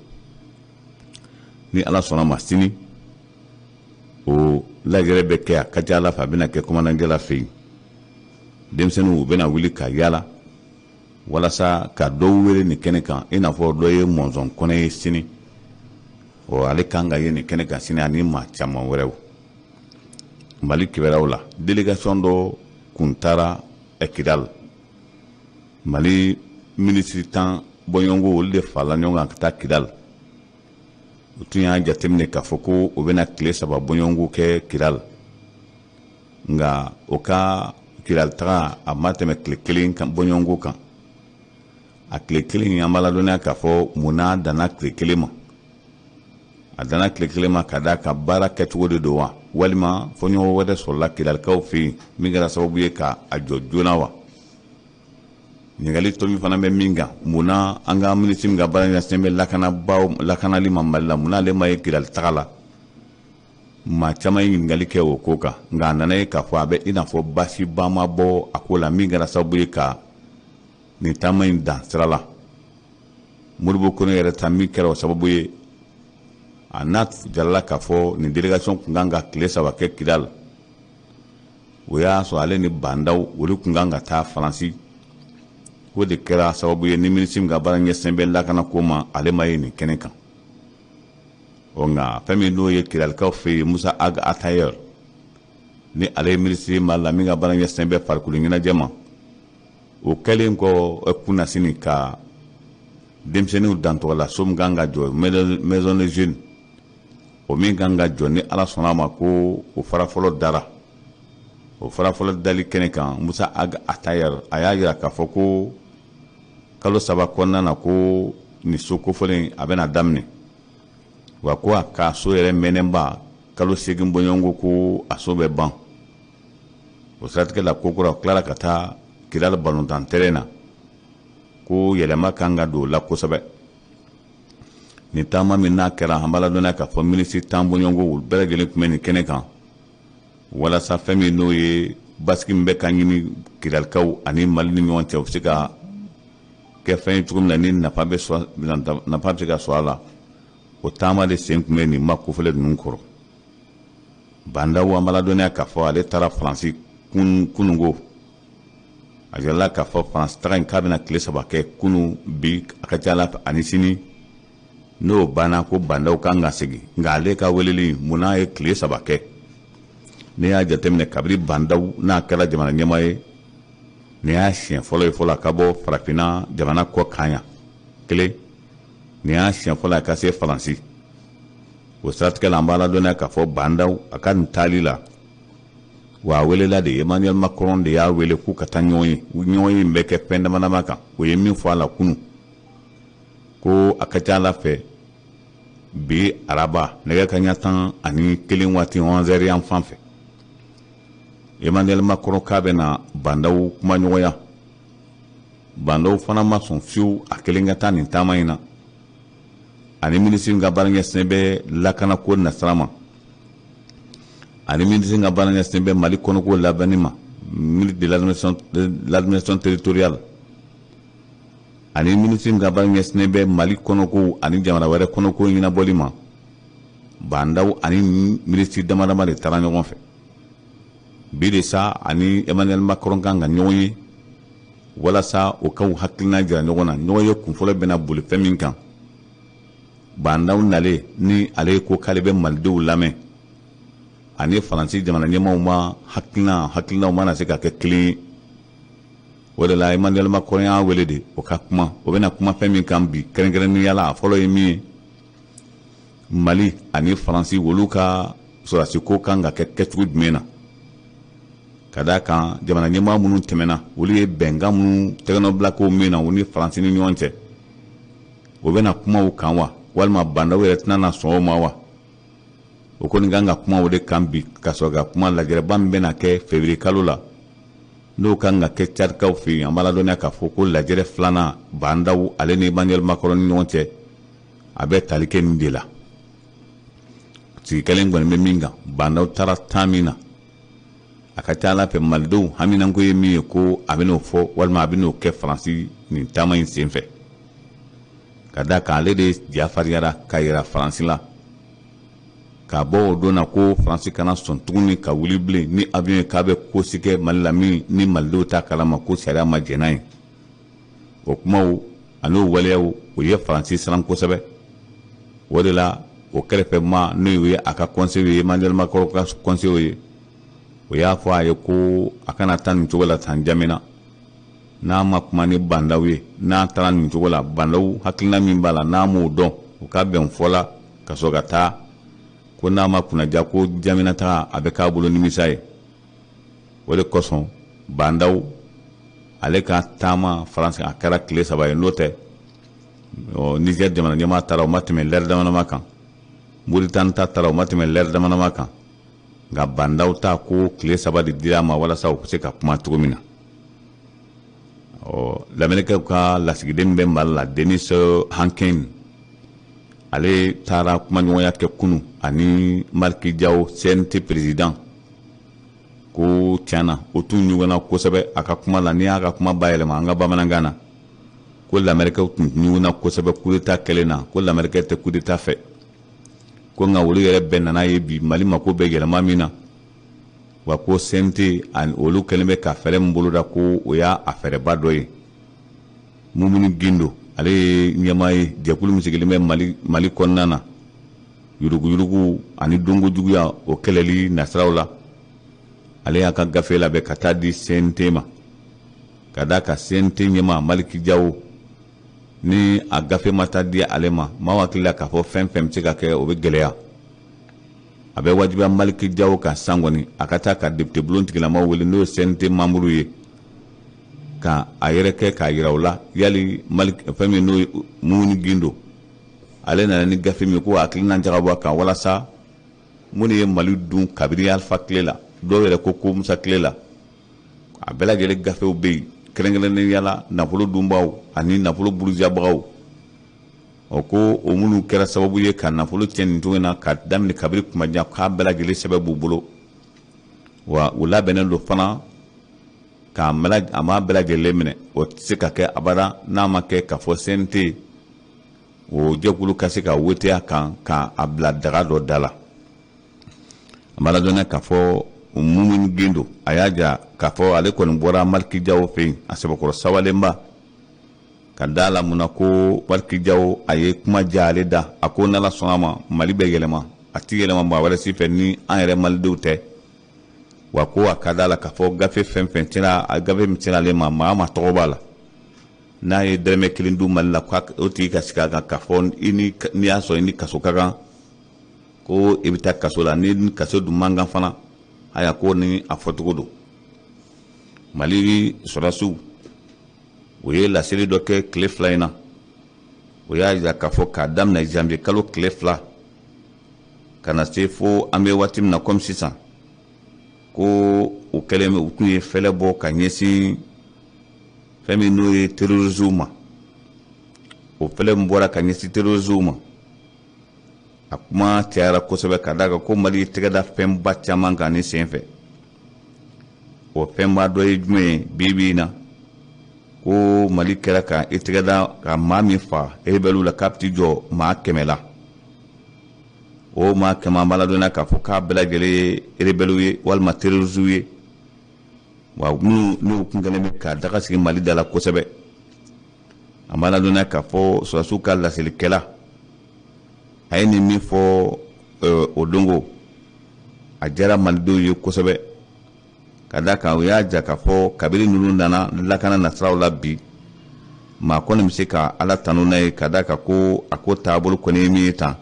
Ni Ala sɔnna ma, sini o lajɛrɛ bɛ kɛ. A ka ca Ala fɛ, a bɛna kɛ commandant Jala fɛ yen. Denmisɛnninw u bɛna wuli ka yala walasa ka dɔw wele nin kɛnɛ kan, i n'a fɔ dɔ ye Mɔnzɔn Kɔnɛ ye sini. Ɔ ale kan ka ye nin kɛnɛ kan sini ani maa caman wɛrɛw. Mali kibaruyaw la, délégation dɔ kun taara Kidal. Mali minisiri 10 bɔɲɔgɔnko, olu de farala ɲɔgɔn kan ka taa Kidal. U tun y'a jateminɛ k'a fɔ ko u bɛna tile 3 bɔɲɔgɔnko kɛ Kidal, nka o ka Kidal taga a ma tɛmɛ tile kelen kan bɔɲɔgɔnko kan. A tile kelen, an b'a ladɔnniya k'a fɔ mun n'a danna tile kelen ma. A danna tile kelen ma ka d'a ka baara kɛcogo de don wa, walima fɔɲɔgɔn wɛrɛ sɔrɔla Kidalikaw fɛ yen min kɛra sababu ye ka a jɔ joona wa? Ɲininkali tɔ min fana bɛ min kan, mun na an ka minisiri min ka baara ɲɛsinnen bɛ lakanabaaw lakanali ma Mali la, mun na ale ma ye Kidali taga la? Maa caman ye ɲininkali kɛ o ko kan, nka a nana ye k'a fɔ a bɛ i n'a fɔ baasiba ma bɔ a ko la min kɛra sababu ye ka nin taama in dan sira la. Modibo Kone yɛrɛ ta min kɛra o sababu ye, a n'a jirala k'a fɔ nin délégation tun kan ka tile 3 kɛ Kidal. O y'a sɔrɔ ale ni Bah N'Daw olu tun kan ka taa Faransi. O de kɛra sababu ye ni minisiri min ka baara ɲɛsin bɛ lakanako ma, ale ma ye nin kɛnɛ kan. Ɔ nka fɛn min n'o ye Kidalikaw fɛ yen, Musa Ag Attaher, ni ale ye minisiri Mali la min ka baara ɲɛsin bɛ farikolo ɲɛnajɛ ma, o kɛlen kɔ kunnasini ka denmisɛnninw dantɔgɔla so min kan ka jɔ, maison de jeunes, o min kan ka jɔ, ni Ala sɔnna a ma ko o fara fɔlɔ dara. O fara fɔlɔ dali kɛnɛ kan, Musa Ag Attaher a y'a jira k'a fɔ ko kalo 3 kɔnɔna na, ko nin so kofɔlen a bɛna daminɛ, wa ko a ka so yɛrɛ mɛnɛnba kalo 8 bɔɲɔgɔnko, ko a so bɛ ban. O siratigɛ la, ko kura tilara ka taa Kidali balontan terrain na, ko yɛlɛma kan ka don o la kosɛbɛ. Nin taama min n'a kɛra, an b'a ladɔnniya k'a fɔ minisiri 10 bɔɲɔgɔnko, olu bɛɛ lajɛlen tun bɛ nin kɛnɛ kan, walasa fɛn min n'o ye basigi min bɛ ka ɲini Kidalikaw ani Mali ni ɲɔgɔn cɛ, u bɛ se ka kɛ fɛn ye cogo min na ni nafa bɛ se ka sɔrɔ a la. O taama de sen tun bɛ nin ma kofɔlen ninnu kɔrɔ. Bah N'Daw, an b'a ladɔnniya k'a fɔ ale taara Faransi kununko. A jirala k'a fɔ Faransi taga in k'a bɛna tile 3 kɛ, kunu, bi, a ka ca la ani sini. N'o banna, ko Bah N'Daw kan ka segin. Nka ale ka weleli, munna ye tile 3 kɛ? Ne y'a jateminɛ, kabini Bah N'Daw n'a kɛra jamana ɲɛmaa ye, nin y'a siɲɛ fɔlɔ ye fɔlɔ a ka bɔ farafinna jamana kɔ kan yan. Kelen, nin y'a siɲɛ fɔlɔ a ka se Faransi. O siratigɛ la, an b'a ladɔnniya k'a fɔ Bah N'Daw a ka nin taali la, wa a welela de, Emmanuel Macron de y'a wele k'u ka taa ɲɔgɔn ye. Ɲɔgɔn ye in bɛ kɛ fɛn dama dama kan. O ye min fɔ a la kunun, ko a ka ca ala fɛ bi araba nɛgɛ kanɲɛ 11 waati, 11 heures yan fan fɛ, Emmanuel Macron k'a bɛna Bah N'Daw kumaɲɔgɔnya. Bah N'Daw fana ma sɔn fiyewu a kelen ka taa nin taama in na. Ani minisiri ka baara ɲɛsinnen bɛ lakanako nasira ma, ani minisiri ka baara ɲɛsinnen bɛ Mali kɔnɔko labɛnni ma, ministre de l'administration territoriale, ani minisiri ka baara ɲɛsinnen bɛ Mali kɔnɔko ani jamana wɛrɛ kɔnɔko ɲɛnabɔli ma. Bah N'Daw ani minisiri dama dama de taara ɲɔgɔn fɛ bi de sa. Ani Emmanuel Macron kan ka ɲɔgɔn ye walasa o k'u hakilina jira ɲɔgɔn na. Ɲɔgɔn ye kunfɔlɔ bɛna boli fɛn min kan, Bah N'Daw nalen ni ale ko k'ale bɛ malidenw lamɛn, ani Faransi jamana ɲɛmaaw ma hakilinaw mana se ka kɛ kelen ye. O de la Emmanuel Macron y'a wele de o ka kuma. O bɛna kuma fɛn min kan bi kɛrɛnkɛrɛnnenya la, a fɔlɔ ye min ye, Mali ani Faransi olu ka sɔrɔdasi ko kan ka kɛ kɛcogo jumɛn na, ka d'a kan jamana ɲɛmaa minnu tɛmɛna, olu ye bɛnkan minnu tɛgɛnɔbila ko min na u ni Faransi ni ɲɔgɔn cɛ, o bɛna kuma o kan wa, walima Bah N'Daw yɛrɛ tɛna na sɔn o ma wa? O kɔni kan ka kuma o de kan bi, ka sɔrɔ ka kuma lajɛrɛba min bɛna kɛ février kalo la, n'o kan ka kɛ Tchadikaw fɛ yen. An b'a ladɔnniya k'a fɔ ko lajɛrɛ filanan Bah N'Daw ale ni Emmanuel Macron ni ɲɔgɔn cɛ, a bɛ tali kɛ nin de la. Sigi kelen kɔni bɛ min kan, Bah N'Daw taara temps min na, a ka ca ala fɛ malidenw haminanko ye min ye, ko a bɛn'o fɔ walima a bɛn'o kɛ Faransi nin taama in sen fɛ, ka da kan ale de ja fariyara ka yira Faransi la k'a bɔ o don na ko Faransi kana sɔn tuguni ka wuli bilen ni avion ye k'a bɛ ko si kɛ Mali la min ni malidenw t'a kalama, ko sariya ma jɛn n'a ye. O kumaw ani o waleyaw, o ye Faransi siran kosɛbɛ. O de la o kɛrɛfɛ ma, n'o ye a ka conseil ye, Emmanuel Macron ka conseil ye, o y'a fɔ a ye ko a kana taa nin cogo la tan Jamina n'a ma kuma ni Bah N'Daw ye. N'a taara nin cogo la, Bah N'Daw hakilina min b'a la, n'a m'o dɔn, o ka bɛn fɔ la ka sɔrɔ ka taa, ko n'a ma kunnaja, ko Jamina taga a bɛ k'a bolo nimisa ye. O de kosɔn Bah N'Daw ale ka taama Faransi a kɛra tile 3 ye. N'o tɛ, Niger jamana ɲɛmaa taara, o ma tɛmɛ lɛri damadama kan. Moritani ta taara, o ma tɛmɛ lɛri damadama kan. Nka Bah N'Daw ta, ko tile 3 de dira a ma walasa u bɛ se ka kuma cogo min na. Ɔ lamɛnnikɛw ka lasigiden bɛ Mali la, Denis Hanken, ale taara kumaɲɔgɔnya kɛ kunu ani Malick Diaw, CNT président, ko tiɲɛna o tun ɲɔgɔnna kosɛbɛ a ka kuma la. N'i y'a ka kuma bayɛlɛma an ka bamanankan na. Ko lamɛrikɛw tun ɲugunna kosɛbɛ coup d'état kɛlen na, ko lamɛrikɛ tɛ coup d'état fɛ, ko nka olu yɛrɛ bɛɛ nana ye bi Mali mako bɛ yɛlɛma min na. Wa ko CNT ani olu kɛlen bɛ ka fɛɛrɛ min boloda, ko o y'a a fɛɛrɛba dɔ ye. Mumuni Gindo, ale ye ɲɛmaa ye jɛkulu min sigilen bɛ Mali kɔnɔna na, yuruguyurugu ani donko juguya, o kɛlɛli nasiraw la. Ale y'a ka gafe labɛn ka taa di CNT ma, ka da ka CNT ɲɛmaa Maliki Jawo ni a gafe ma taa di ale ma, maaw hakili la k'a fɔ fɛn fɛn bɛ se ka kɛ, o bɛ gɛlɛya. A bɛ wajibiya Maliki Jawo ka san kɔni a ka taa ka député bulon tigilamaw wele, n'o ye CNT membre ye, ka a yɛrɛ kɛ k'a yira u la yali Mali fɛn min n'o ye Mumuni Gindo, ale nana ni gafe min ko hakilina jagabɔ a kan, walasa minnu ye Mali dun kabini Alifa tile la, dɔw yɛrɛ ko ko Musa tile la, a bɛɛ lajɛlen gafew bɛ yen, kɛrɛnkɛrɛnnenya la nafolo dunbaw ani nafolo burujabagaw. O ko o minnu kɛra sababu ye ka nafolo tiɲɛ nin cogo in na ka daminɛ kabini kuma jan, k'a bɛɛ lajɛlen sɛbɛn b'u bolo. Wa u labɛnnen don fana k'a a m'a bɛɛ lajɛlen minɛ. O tɛ se ka kɛ abada n'a ma kɛ k'a fɔ CNT o jɛkulu ka se ka wote a kan k'a bila daga dɔ da la. A b'a ladɔnniya k'a fɔ Mumuni Gindo, a y'a jira k'a fɔ ale kɔni bɔra Maliki Jawo fɛ yen a sɛbɛkɔrɔ sawalenba, ka da la mun na, ko Maliki Jawo a ye kuma diya ale da. A ko n'Ala sɔnna a ma, Mali bɛ yɛlɛma, a ti yɛlɛma maa wɛrɛ si fɛ ni an yɛrɛ malidenw tɛ. Wa ko a ka da la k'a fɔ gafe fɛn fɛn cira, a gafe min cira ale ma, maa ma tɔgɔ b'a la, n'a ye dɛrɛmɛ kelen dun Mali la, o tigi ka sigi a kan k'a fɔ i ni n'i y'a sɔrɔ i ni kaso ka kan, ko i bɛ taa kaso la, ni kaso dun man kan fana. Aya, ko ni a fɔcogo don. Mali sɔrɔdasiw, o ye laseli dɔ kɛ tile 2 in na. O y'a jira k'a fɔ k'a daminɛ janvier kalo tile 2 ka na se fo an bɛ waati min na komi sisan, ko u kɛlen u tun ye fɛlɛ bɔ ka ɲɛsin fɛn min n'o ye terroristes ma. O fɛlɛ min bɔra ka ɲɛsin terroristes ma, a kuma cayara kosɛbɛ, ka d'a kan ko Mali tɛgɛ da fɛnba caman kan ni sen fɛ. O fɛnba dɔ ye jumɛn ye? Bi bi in na, ko Mali kɛra ka i tɛgɛ da ka maa min fa rebelle la, k'a bɛ t'i jɔ maa 100 la. O maa 100, an b'a ladɔnniya k'a fɔ k'a bɛɛ lajɛlen ye rebelle ye walima terroristes ye, wa minnu n'u kun kɛlen bɛ ka daga sigi Mali da la kosɛbɛ. An b'a ladɔnniya k'a fɔ sɔrɔdasiw ka laselikɛla, a ye nin min fɔ o dongo, a diyara malidenw ye kosɛbɛ, ka da kan u y'a jira k'a fɔ kabini ninnu nana lakana nasiraw la bi, maa kɔni bɛ se ka Ala tanu n'a ye, ka da kan ko a ko taabolo kɔni ye min ye tan,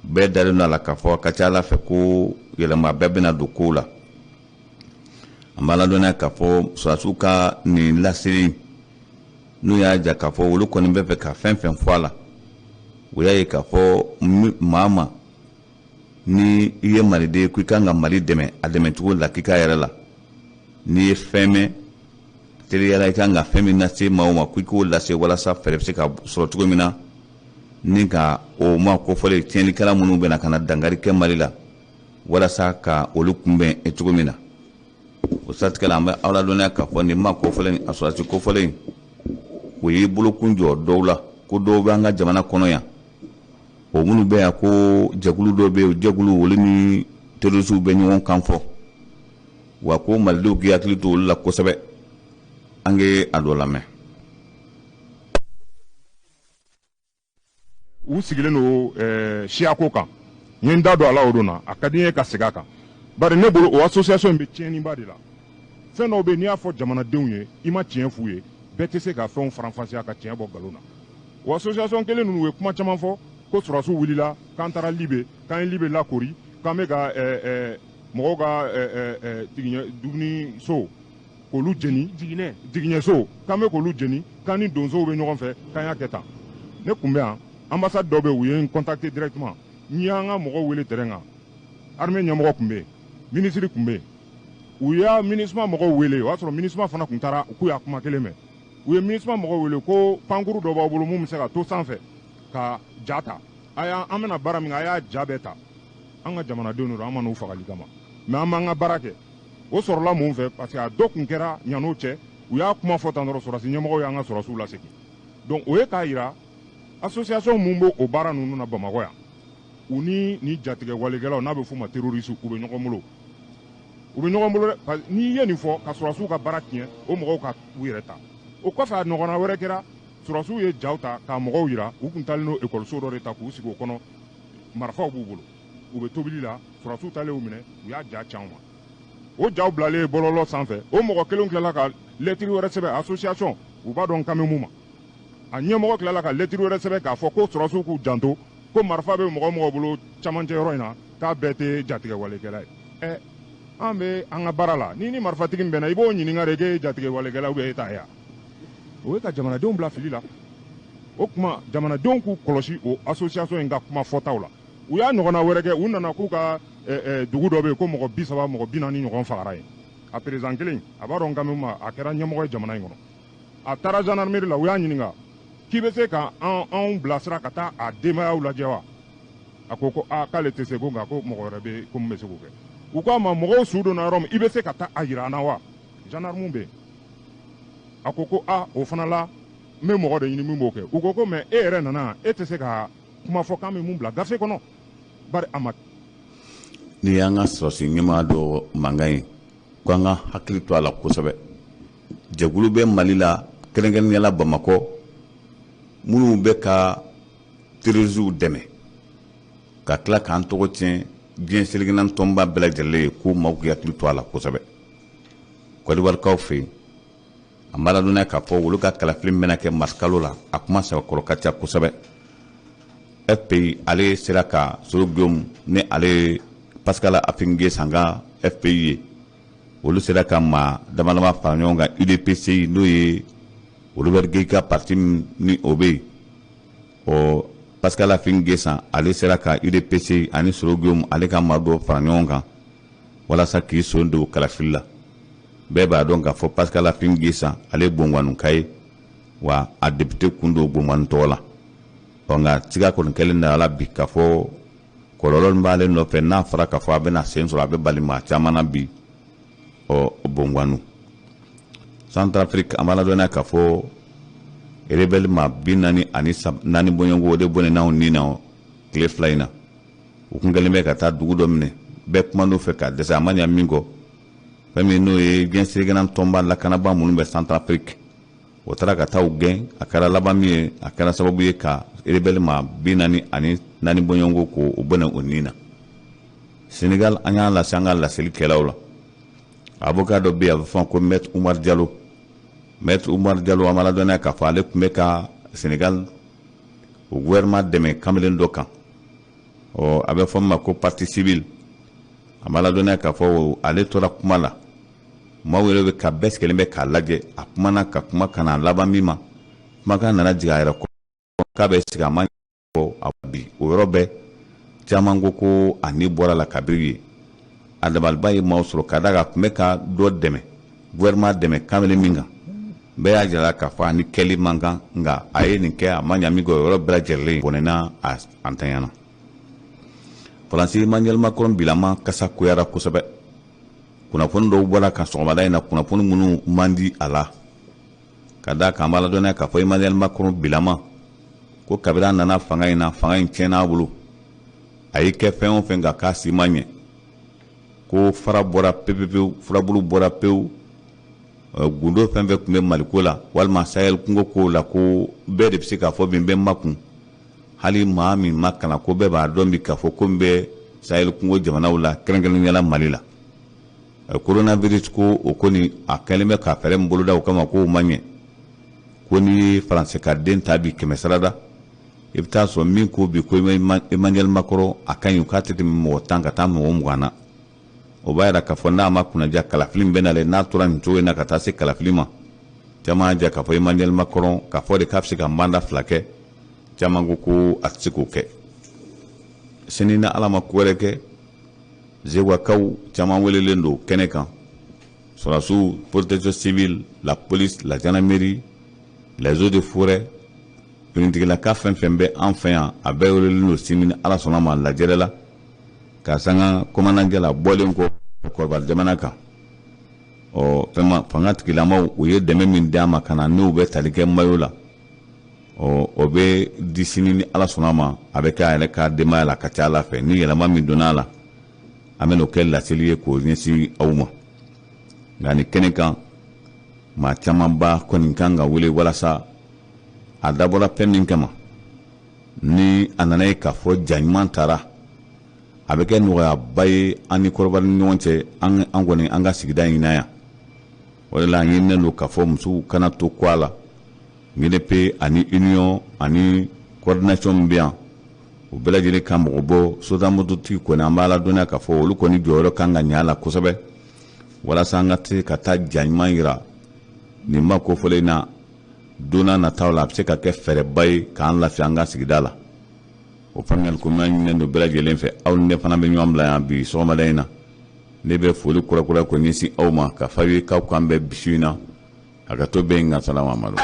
bɛɛ dalen don a la k'a fɔ a ka ca Ala fɛ ko yɛlɛma bɛɛ bɛna don kow la. An b'a ladɔnniya k'a fɔ sɔrɔdasiw ka nin laseli, n'u y'a jira k'a fɔ olu kɔni bɛ fɛ ka fɛn fɛn fɔ a la, o y'a ye k'a fɔ maa ma ni i ye maliden ye, ko i kan ka Mali dɛmɛ a dɛmɛcogo la k'i yɛrɛ la, n'i ye fɛn mɛn teliyala, i kan ka fɛn min lase maaw ma, ko i k'o lase walasa fɛɛrɛ bɛ se ka sɔrɔ cogo min na ni ka o ma kofɔlen tiɲɛnikɛla minnu bɛna ka na dankari kɛ Mali la, walasa ka olu kunbɛn cogo min na. O siratigɛ la, an bɛ aw ladɔnniya k'a fɔ nin maa kofɔlen, a sɔrɔdasi kofɔlen, o y'i bolokun jɔ dɔw la, ko dɔw bɛ an ka jamana kɔnɔ yan, o minnu bɛ yan, ko jɛkulu dɔw bɛ yen, o jɛkulu olu ni terroristew bɛ ɲɔgɔn kan fɔ, wa ko malidenw k'i hakili to olu la kosɛbɛ. An k'e a dɔ lamɛn. U sigilen don siyako kan. N ye n da don a la o don na, a ka di n ye ka segin a kan, bari ne bolo o association in bɛ tiɲɛniba de la. Fɛn dɔw bɛ yen, n'i y'a fɔ jamanadenw ye, i ma tiɲɛ f'u ye, bɛɛ tɛ se ka fɛnw faranfasiya ka tiɲɛ bɔ nkalon na. O association kelen ninnu, u ye kuma caman fɔ ko sɔrɔdasiw wulila k'an taara Libe, k'an ye Libe lakori, k'an bɛ ka mɔgɔw ka dumuni so k'olu jeni, jiginɛso, k'an bɛ k'olu jeni, k'an ni donsow bɛ ɲɔgɔn fɛ, k'an y'a kɛ tan. Ne tun bɛ yan, ambassade dɔ bɛ yen, u ye n contacter directement. N y'an ka mɔgɔw wele terrain kan, armée ɲɛmɔgɔ tun bɛ yen, ministre tun bɛ yen. U y'a MINUSMA mɔgɔw wele, o y'a sɔrɔ MINUSMA fana tun taara k'u y'a kuma kelen mɛn. U ye MINUSMA mɔgɔw wele ko pankuru dɔ b'aw bolo mun bɛ se ka to sanfɛ ka ja ta, a y'a an bɛna baara min kɛ, a y'a ja bɛɛ ta. An ka jamanadenw don, an ma n'u fagali kama, mais an b'an ka baara kɛ. O sɔrɔla mun fɛ? Parce que a dɔ tun kɛra ɲan'o cɛ, u y'a kuma fɔ tan dɔrɔn, sɔrɔdasi ɲɛmɔgɔw y'an ka sɔrɔdasiw lasegin. Donc o ye k'a yira association mun b'o o baara ninnu na Bamakɔ yan, u ni ni jatigɛ walekɛlaw, n'a bɛ f'u ma terroriste, u bɛ ɲɔgɔn bolo, u bɛ ɲɔgɔn bolo dɛ. N'i ye nin fɔ ka sɔrɔdasiw ka baara tiɲɛ, o mɔgɔw ka u yɛrɛ ta. O kɔfɛ, a ɲɔgɔnna wɛrɛ kɛra, sɔrɔdasiw ye jaw ta k'a mɔgɔw yira, u kun taalen don ekɔliso dɔ de ta k'u sigi o kɔnɔ, marifaw b'u bolo, u bɛ tobili la. Sɔrɔdasiw taalen u minɛ, u y'a ja ci anw ma. O jaw bilalen bɔlɔlɔ sanfɛ, o mɔgɔ kelen tilala ka lɛtiri wɛrɛ sɛbɛn. Association, u b'a dɔn kan bɛ mun ma, a ɲɛmɔgɔ tilala ka lɛtiri wɛrɛ sɛbɛn k'a fɔ ko sɔrɔdasiw k'u janto, ko marifa bɛ mɔgɔ mɔgɔ bolo camancɛ yɔrɔ in na, k'a bɛɛ tɛ jatigɛ walekɛla ye. Ɛ, an bɛ an ka baara la, ni ni marifatigi min bɛnna, i b'o ɲininka de k'e ye jatigɛ walekɛla ou bien e t'a ye. O ye ka jamanadenw bila fili la. O tuma jamanadenw k'u kɔlɔsi o association in ka kuma fɔtaw la. U y'a ɲɔgɔnna wɛrɛ kɛ, u nana k'u ka dugu dɔ bɛ yen ko mɔgɔ 30, mɔgɔ 40 ɲɔgɔn fagara yen. A président kelen, a b'a dɔn kan min ma, a kɛra ɲɛmɔgɔ ye jamana in kɔnɔ. A taara gendarmerie la, u y'a ɲininka k'i bɛ se ka anw bilasira ka taa a denbayaw lajɛ wa? A ko ko aa, k'ale tɛ se ko, nka ko mɔgɔ wɛrɛ bɛ ko min bɛ se k'o kɛ. U k'a ma, mɔgɔw su donna yɔrɔ min, i bɛ se ka taa a yira an na wa? Gendarme bɛ yen. A ko ko aa, o fana la, n bɛ mɔgɔ de ɲini min b'o kɛ. U ko ko mais e yɛrɛ nana, e tɛ se ka kuma fɔ k'an bɛ mun bila gafe kɔnɔ, bari a ma. N'i y'an ka sɔrɔsi ɲɛmaa dɔ mankan ye ko an ka hakili to a la kosɛbɛ. Jɛkulu bɛ Mali la, kɛrɛnkɛrɛnnenya la Bamakɔ, minnu bɛ ka terroristew dɛmɛ ka tila k'an tɔgɔ tiɲɛ diɲɛ selekɛnɛ tɔnba bɛɛ lajɛlen ye, ko maaw k'i hakili to a la kosɛbɛ. Kɔdiwarikaw fɛ yen, an b'a ladɔnniya k'a fɔ olu ka kalafili min bɛna kɛ marisikalo la, a kuma sɛbɛkɔrɔ ka ca kosɛbɛ. FPI, ale sera ka Soro Guillaume ni ale ye Pascal Affi N'Guessan ka FPI ye, olu sera ka maa dama dama fara ɲɔgɔn kan. UDPCI, n'o ye Robert Gueï ka parti ni o bɛ yen, ɔ Pascal Affi N'Guessan, ale sera ka UDPCI ani Soro Guillaume ale ka maa dɔw fara ɲɔgɔn kan walasa k'i son don kalafili la. Bɛɛ b'a dɔn k'a fɔ Pascal Affi N'Guessan, ale ye Bongwanuka ye, wa a député kun don Bongwanu tɔgɔ la. Ɔ nka siga kɔni kɛlen don a la bi k'a fɔ kɔlɔlɔ min b'ale nɔfɛ, n'a fɔra k'a fɔ a bɛna sen sɔrɔ, a bɛ bali maa caman na bi. Ɔ Bongwanu, Centrafrique, an b'a ladɔnniya k'a fɔ rebelle maa 44 bɔɲɔgɔnko, o de bɔnɛna u ni na tile 2 in na. U kun kɛlen bɛ ka taa dugu dɔ minɛ, bɛɛ kuma n'o fɛ k'a dɛsɛ. A ma ɲa min kɔ, fɛn min n'o ye diɲɛ selekɛnɛ tɔnba lakanabaa minnu bɛ Centrafrique, o taara ka taa u gɛn. A kɛra laban min ye, a kɛra sababu ye ka rebelle maa 44 bɔɲɔgɔnko k'o bɔnɛ o ni na. Senegal, an y'a lase an ka laselikɛlaw la, avocat dɔ bɛ yen, a bɛ fɔ ko Maître Umar Diallo. Maître Umar Diallo, an b'a ladɔnniya k'a fɔ ale tun bɛ ka Senegal o gouvernement dɛmɛ kamalen dɔ kan, ɔ a bɛ fɔ min ma ko partie civile. A b'a ladɔnniya k'a fɔ ale tora kuma la, maaw yɛrɛ bɛ ka bɛɛ sigilen bɛ k'a lajɛ. A kumana ka kuma ka na laban min ma, kumakan nana jigin a yɛrɛ kɔ k'a bɛ sigi, a ma a bi o yɔrɔ bɛɛ, caman ko ko a ni bɔra la kabiri ye. A dabaliba ye maaw sɔrɔ ka d'a kan a tun bɛ ka dɔ dɛmɛ, gouvernement dɛmɛ kamalen min kan, bɛɛ y'a jira k'a fɔ a ni kɛli man kan, nka a ye nin kɛ, a ma ɲa min kɔ, o yɔrɔ bɛɛ lajɛlen bɔnɛna a ntanyana. Faransi, Emmanuel Macron bilama kasa goyara kosɛbɛ. Kunnafoni dɔw bɔra ka sɔgɔmada in na, kunnafoni minnu man di a la, ka d'a kan an b'a ladɔnniya k'a fɔ Emmanuel Macron bilama ko kabini a nana fanga in na, fanga in tiɲɛna a bolo. A y'i kɛ fɛn o fɛn kan, k'a si ma ɲɛ, ko fara bɔra pewu, furabulu bɔra pewu. Gundo fɛn fɛn tun bɛ Maliko la walima Sahel kungo kow la, ko bɛɛ de bɛ se k'a fɔ bi n bɛ makun, hali maa min ma kalan, ko bɛɛ b'a dɔn bi k'a fɔ ko n bɛ Sahel kungo jamanaw la, kɛrɛnkɛrɛnnenya la Mali la. Coronavirus ko, o kɔni a kɛlen bɛ ka fɛɛrɛ min boloda o kama, k'o ma ɲɛ. Ko n'i ye Faransi ka den ta bi 100 sarada, i bɛ taa sɔrɔ min ko bi ko Emmanuel Macron a ka ɲi, k'a tɛ tɛmɛ mɔgɔ 10 ka taa mɔgɔ 20 na. O b'a yira k'a fɔ n'a ma kunnaja, kalafili min bɛ nalen, n'a tora nin cogo in na ka taa se kalafili ma, caman y'a jira k'a fɔ Emmanuel Macron k'a fɔ de k'a bɛ se ka mandat 2 kɛ, caman ko ko a tɛ se k'o kɛ. Sini, ni Ala ma ko wɛrɛ kɛ, Zegwakaw caman welelen don kɛnɛ kan, sɔrɔdasiw, protection civile, la police, la gendarmerie, les eaux de forêt, finitigilaka fɛn fɛn bɛ an fɛ yan, a bɛɛ welelen don sini ni Ala sɔnna ma lajɛrɛ la ka sanga kɔmanajɛ la bɔlen kɔ Kɔrɔbari jamana kan. Ɔ fɛn fanga tigilamaw, u ye dɛmɛ min d'a ma ka na, n'u bɛ tali kɛ mayo la. Ɔ, o bɛ di sini ni Ala sɔnna a ma. A bɛ kɛ a yɛrɛ ka denbaya la ka ca Ala fɛ. Ni yɛlɛma min donna a la, an bɛn'o kɛ laseli ye k'o ɲɛsin aw ma. Nka nin kɛnɛ kan, maa camanba kɔni kan ka wele walasa a dabɔra fɛn min kama, ni a nana ye k'a fɔ ja ɲuman taara, a bɛ kɛ nɔgɔyaba ye an ni kɔrɔbari ni ɲɔgɔn cɛ, an kɔni an ka sigida in na yan. O de la an ɲininen don k'a fɔ musow kana to kɔ a la. Guinépe ani union ani coordination min bɛ yan, u bɛɛ lajɛlen ka mɔgɔ bɔ. Sotamototigi kɔni, an b'a ladɔnniya k'a fɔ olu kɔni jɔyɔrɔ kan ka ɲɛ a la kosɛbɛ, walasa an ka se ka taa ja ɲuman yira nin ma kofɔlen na. Don n'a nataw la, a bɛ se ka kɛ fɛɛrɛba ye k'an lafiya an ka sigida la. O faamuyali ko ɲuman ɲininen don bɛɛ lajɛlen fɛ. Aw ni ne fana bɛ ɲɔgɔn bila yan bi sɔgɔmada in na. Ne bɛ foli kura kura ko ɲɛsin aw ma ka f'aw ye k'aw k'an bɛn bi su in na. A ka to bɛ yen. Nka salama amadu.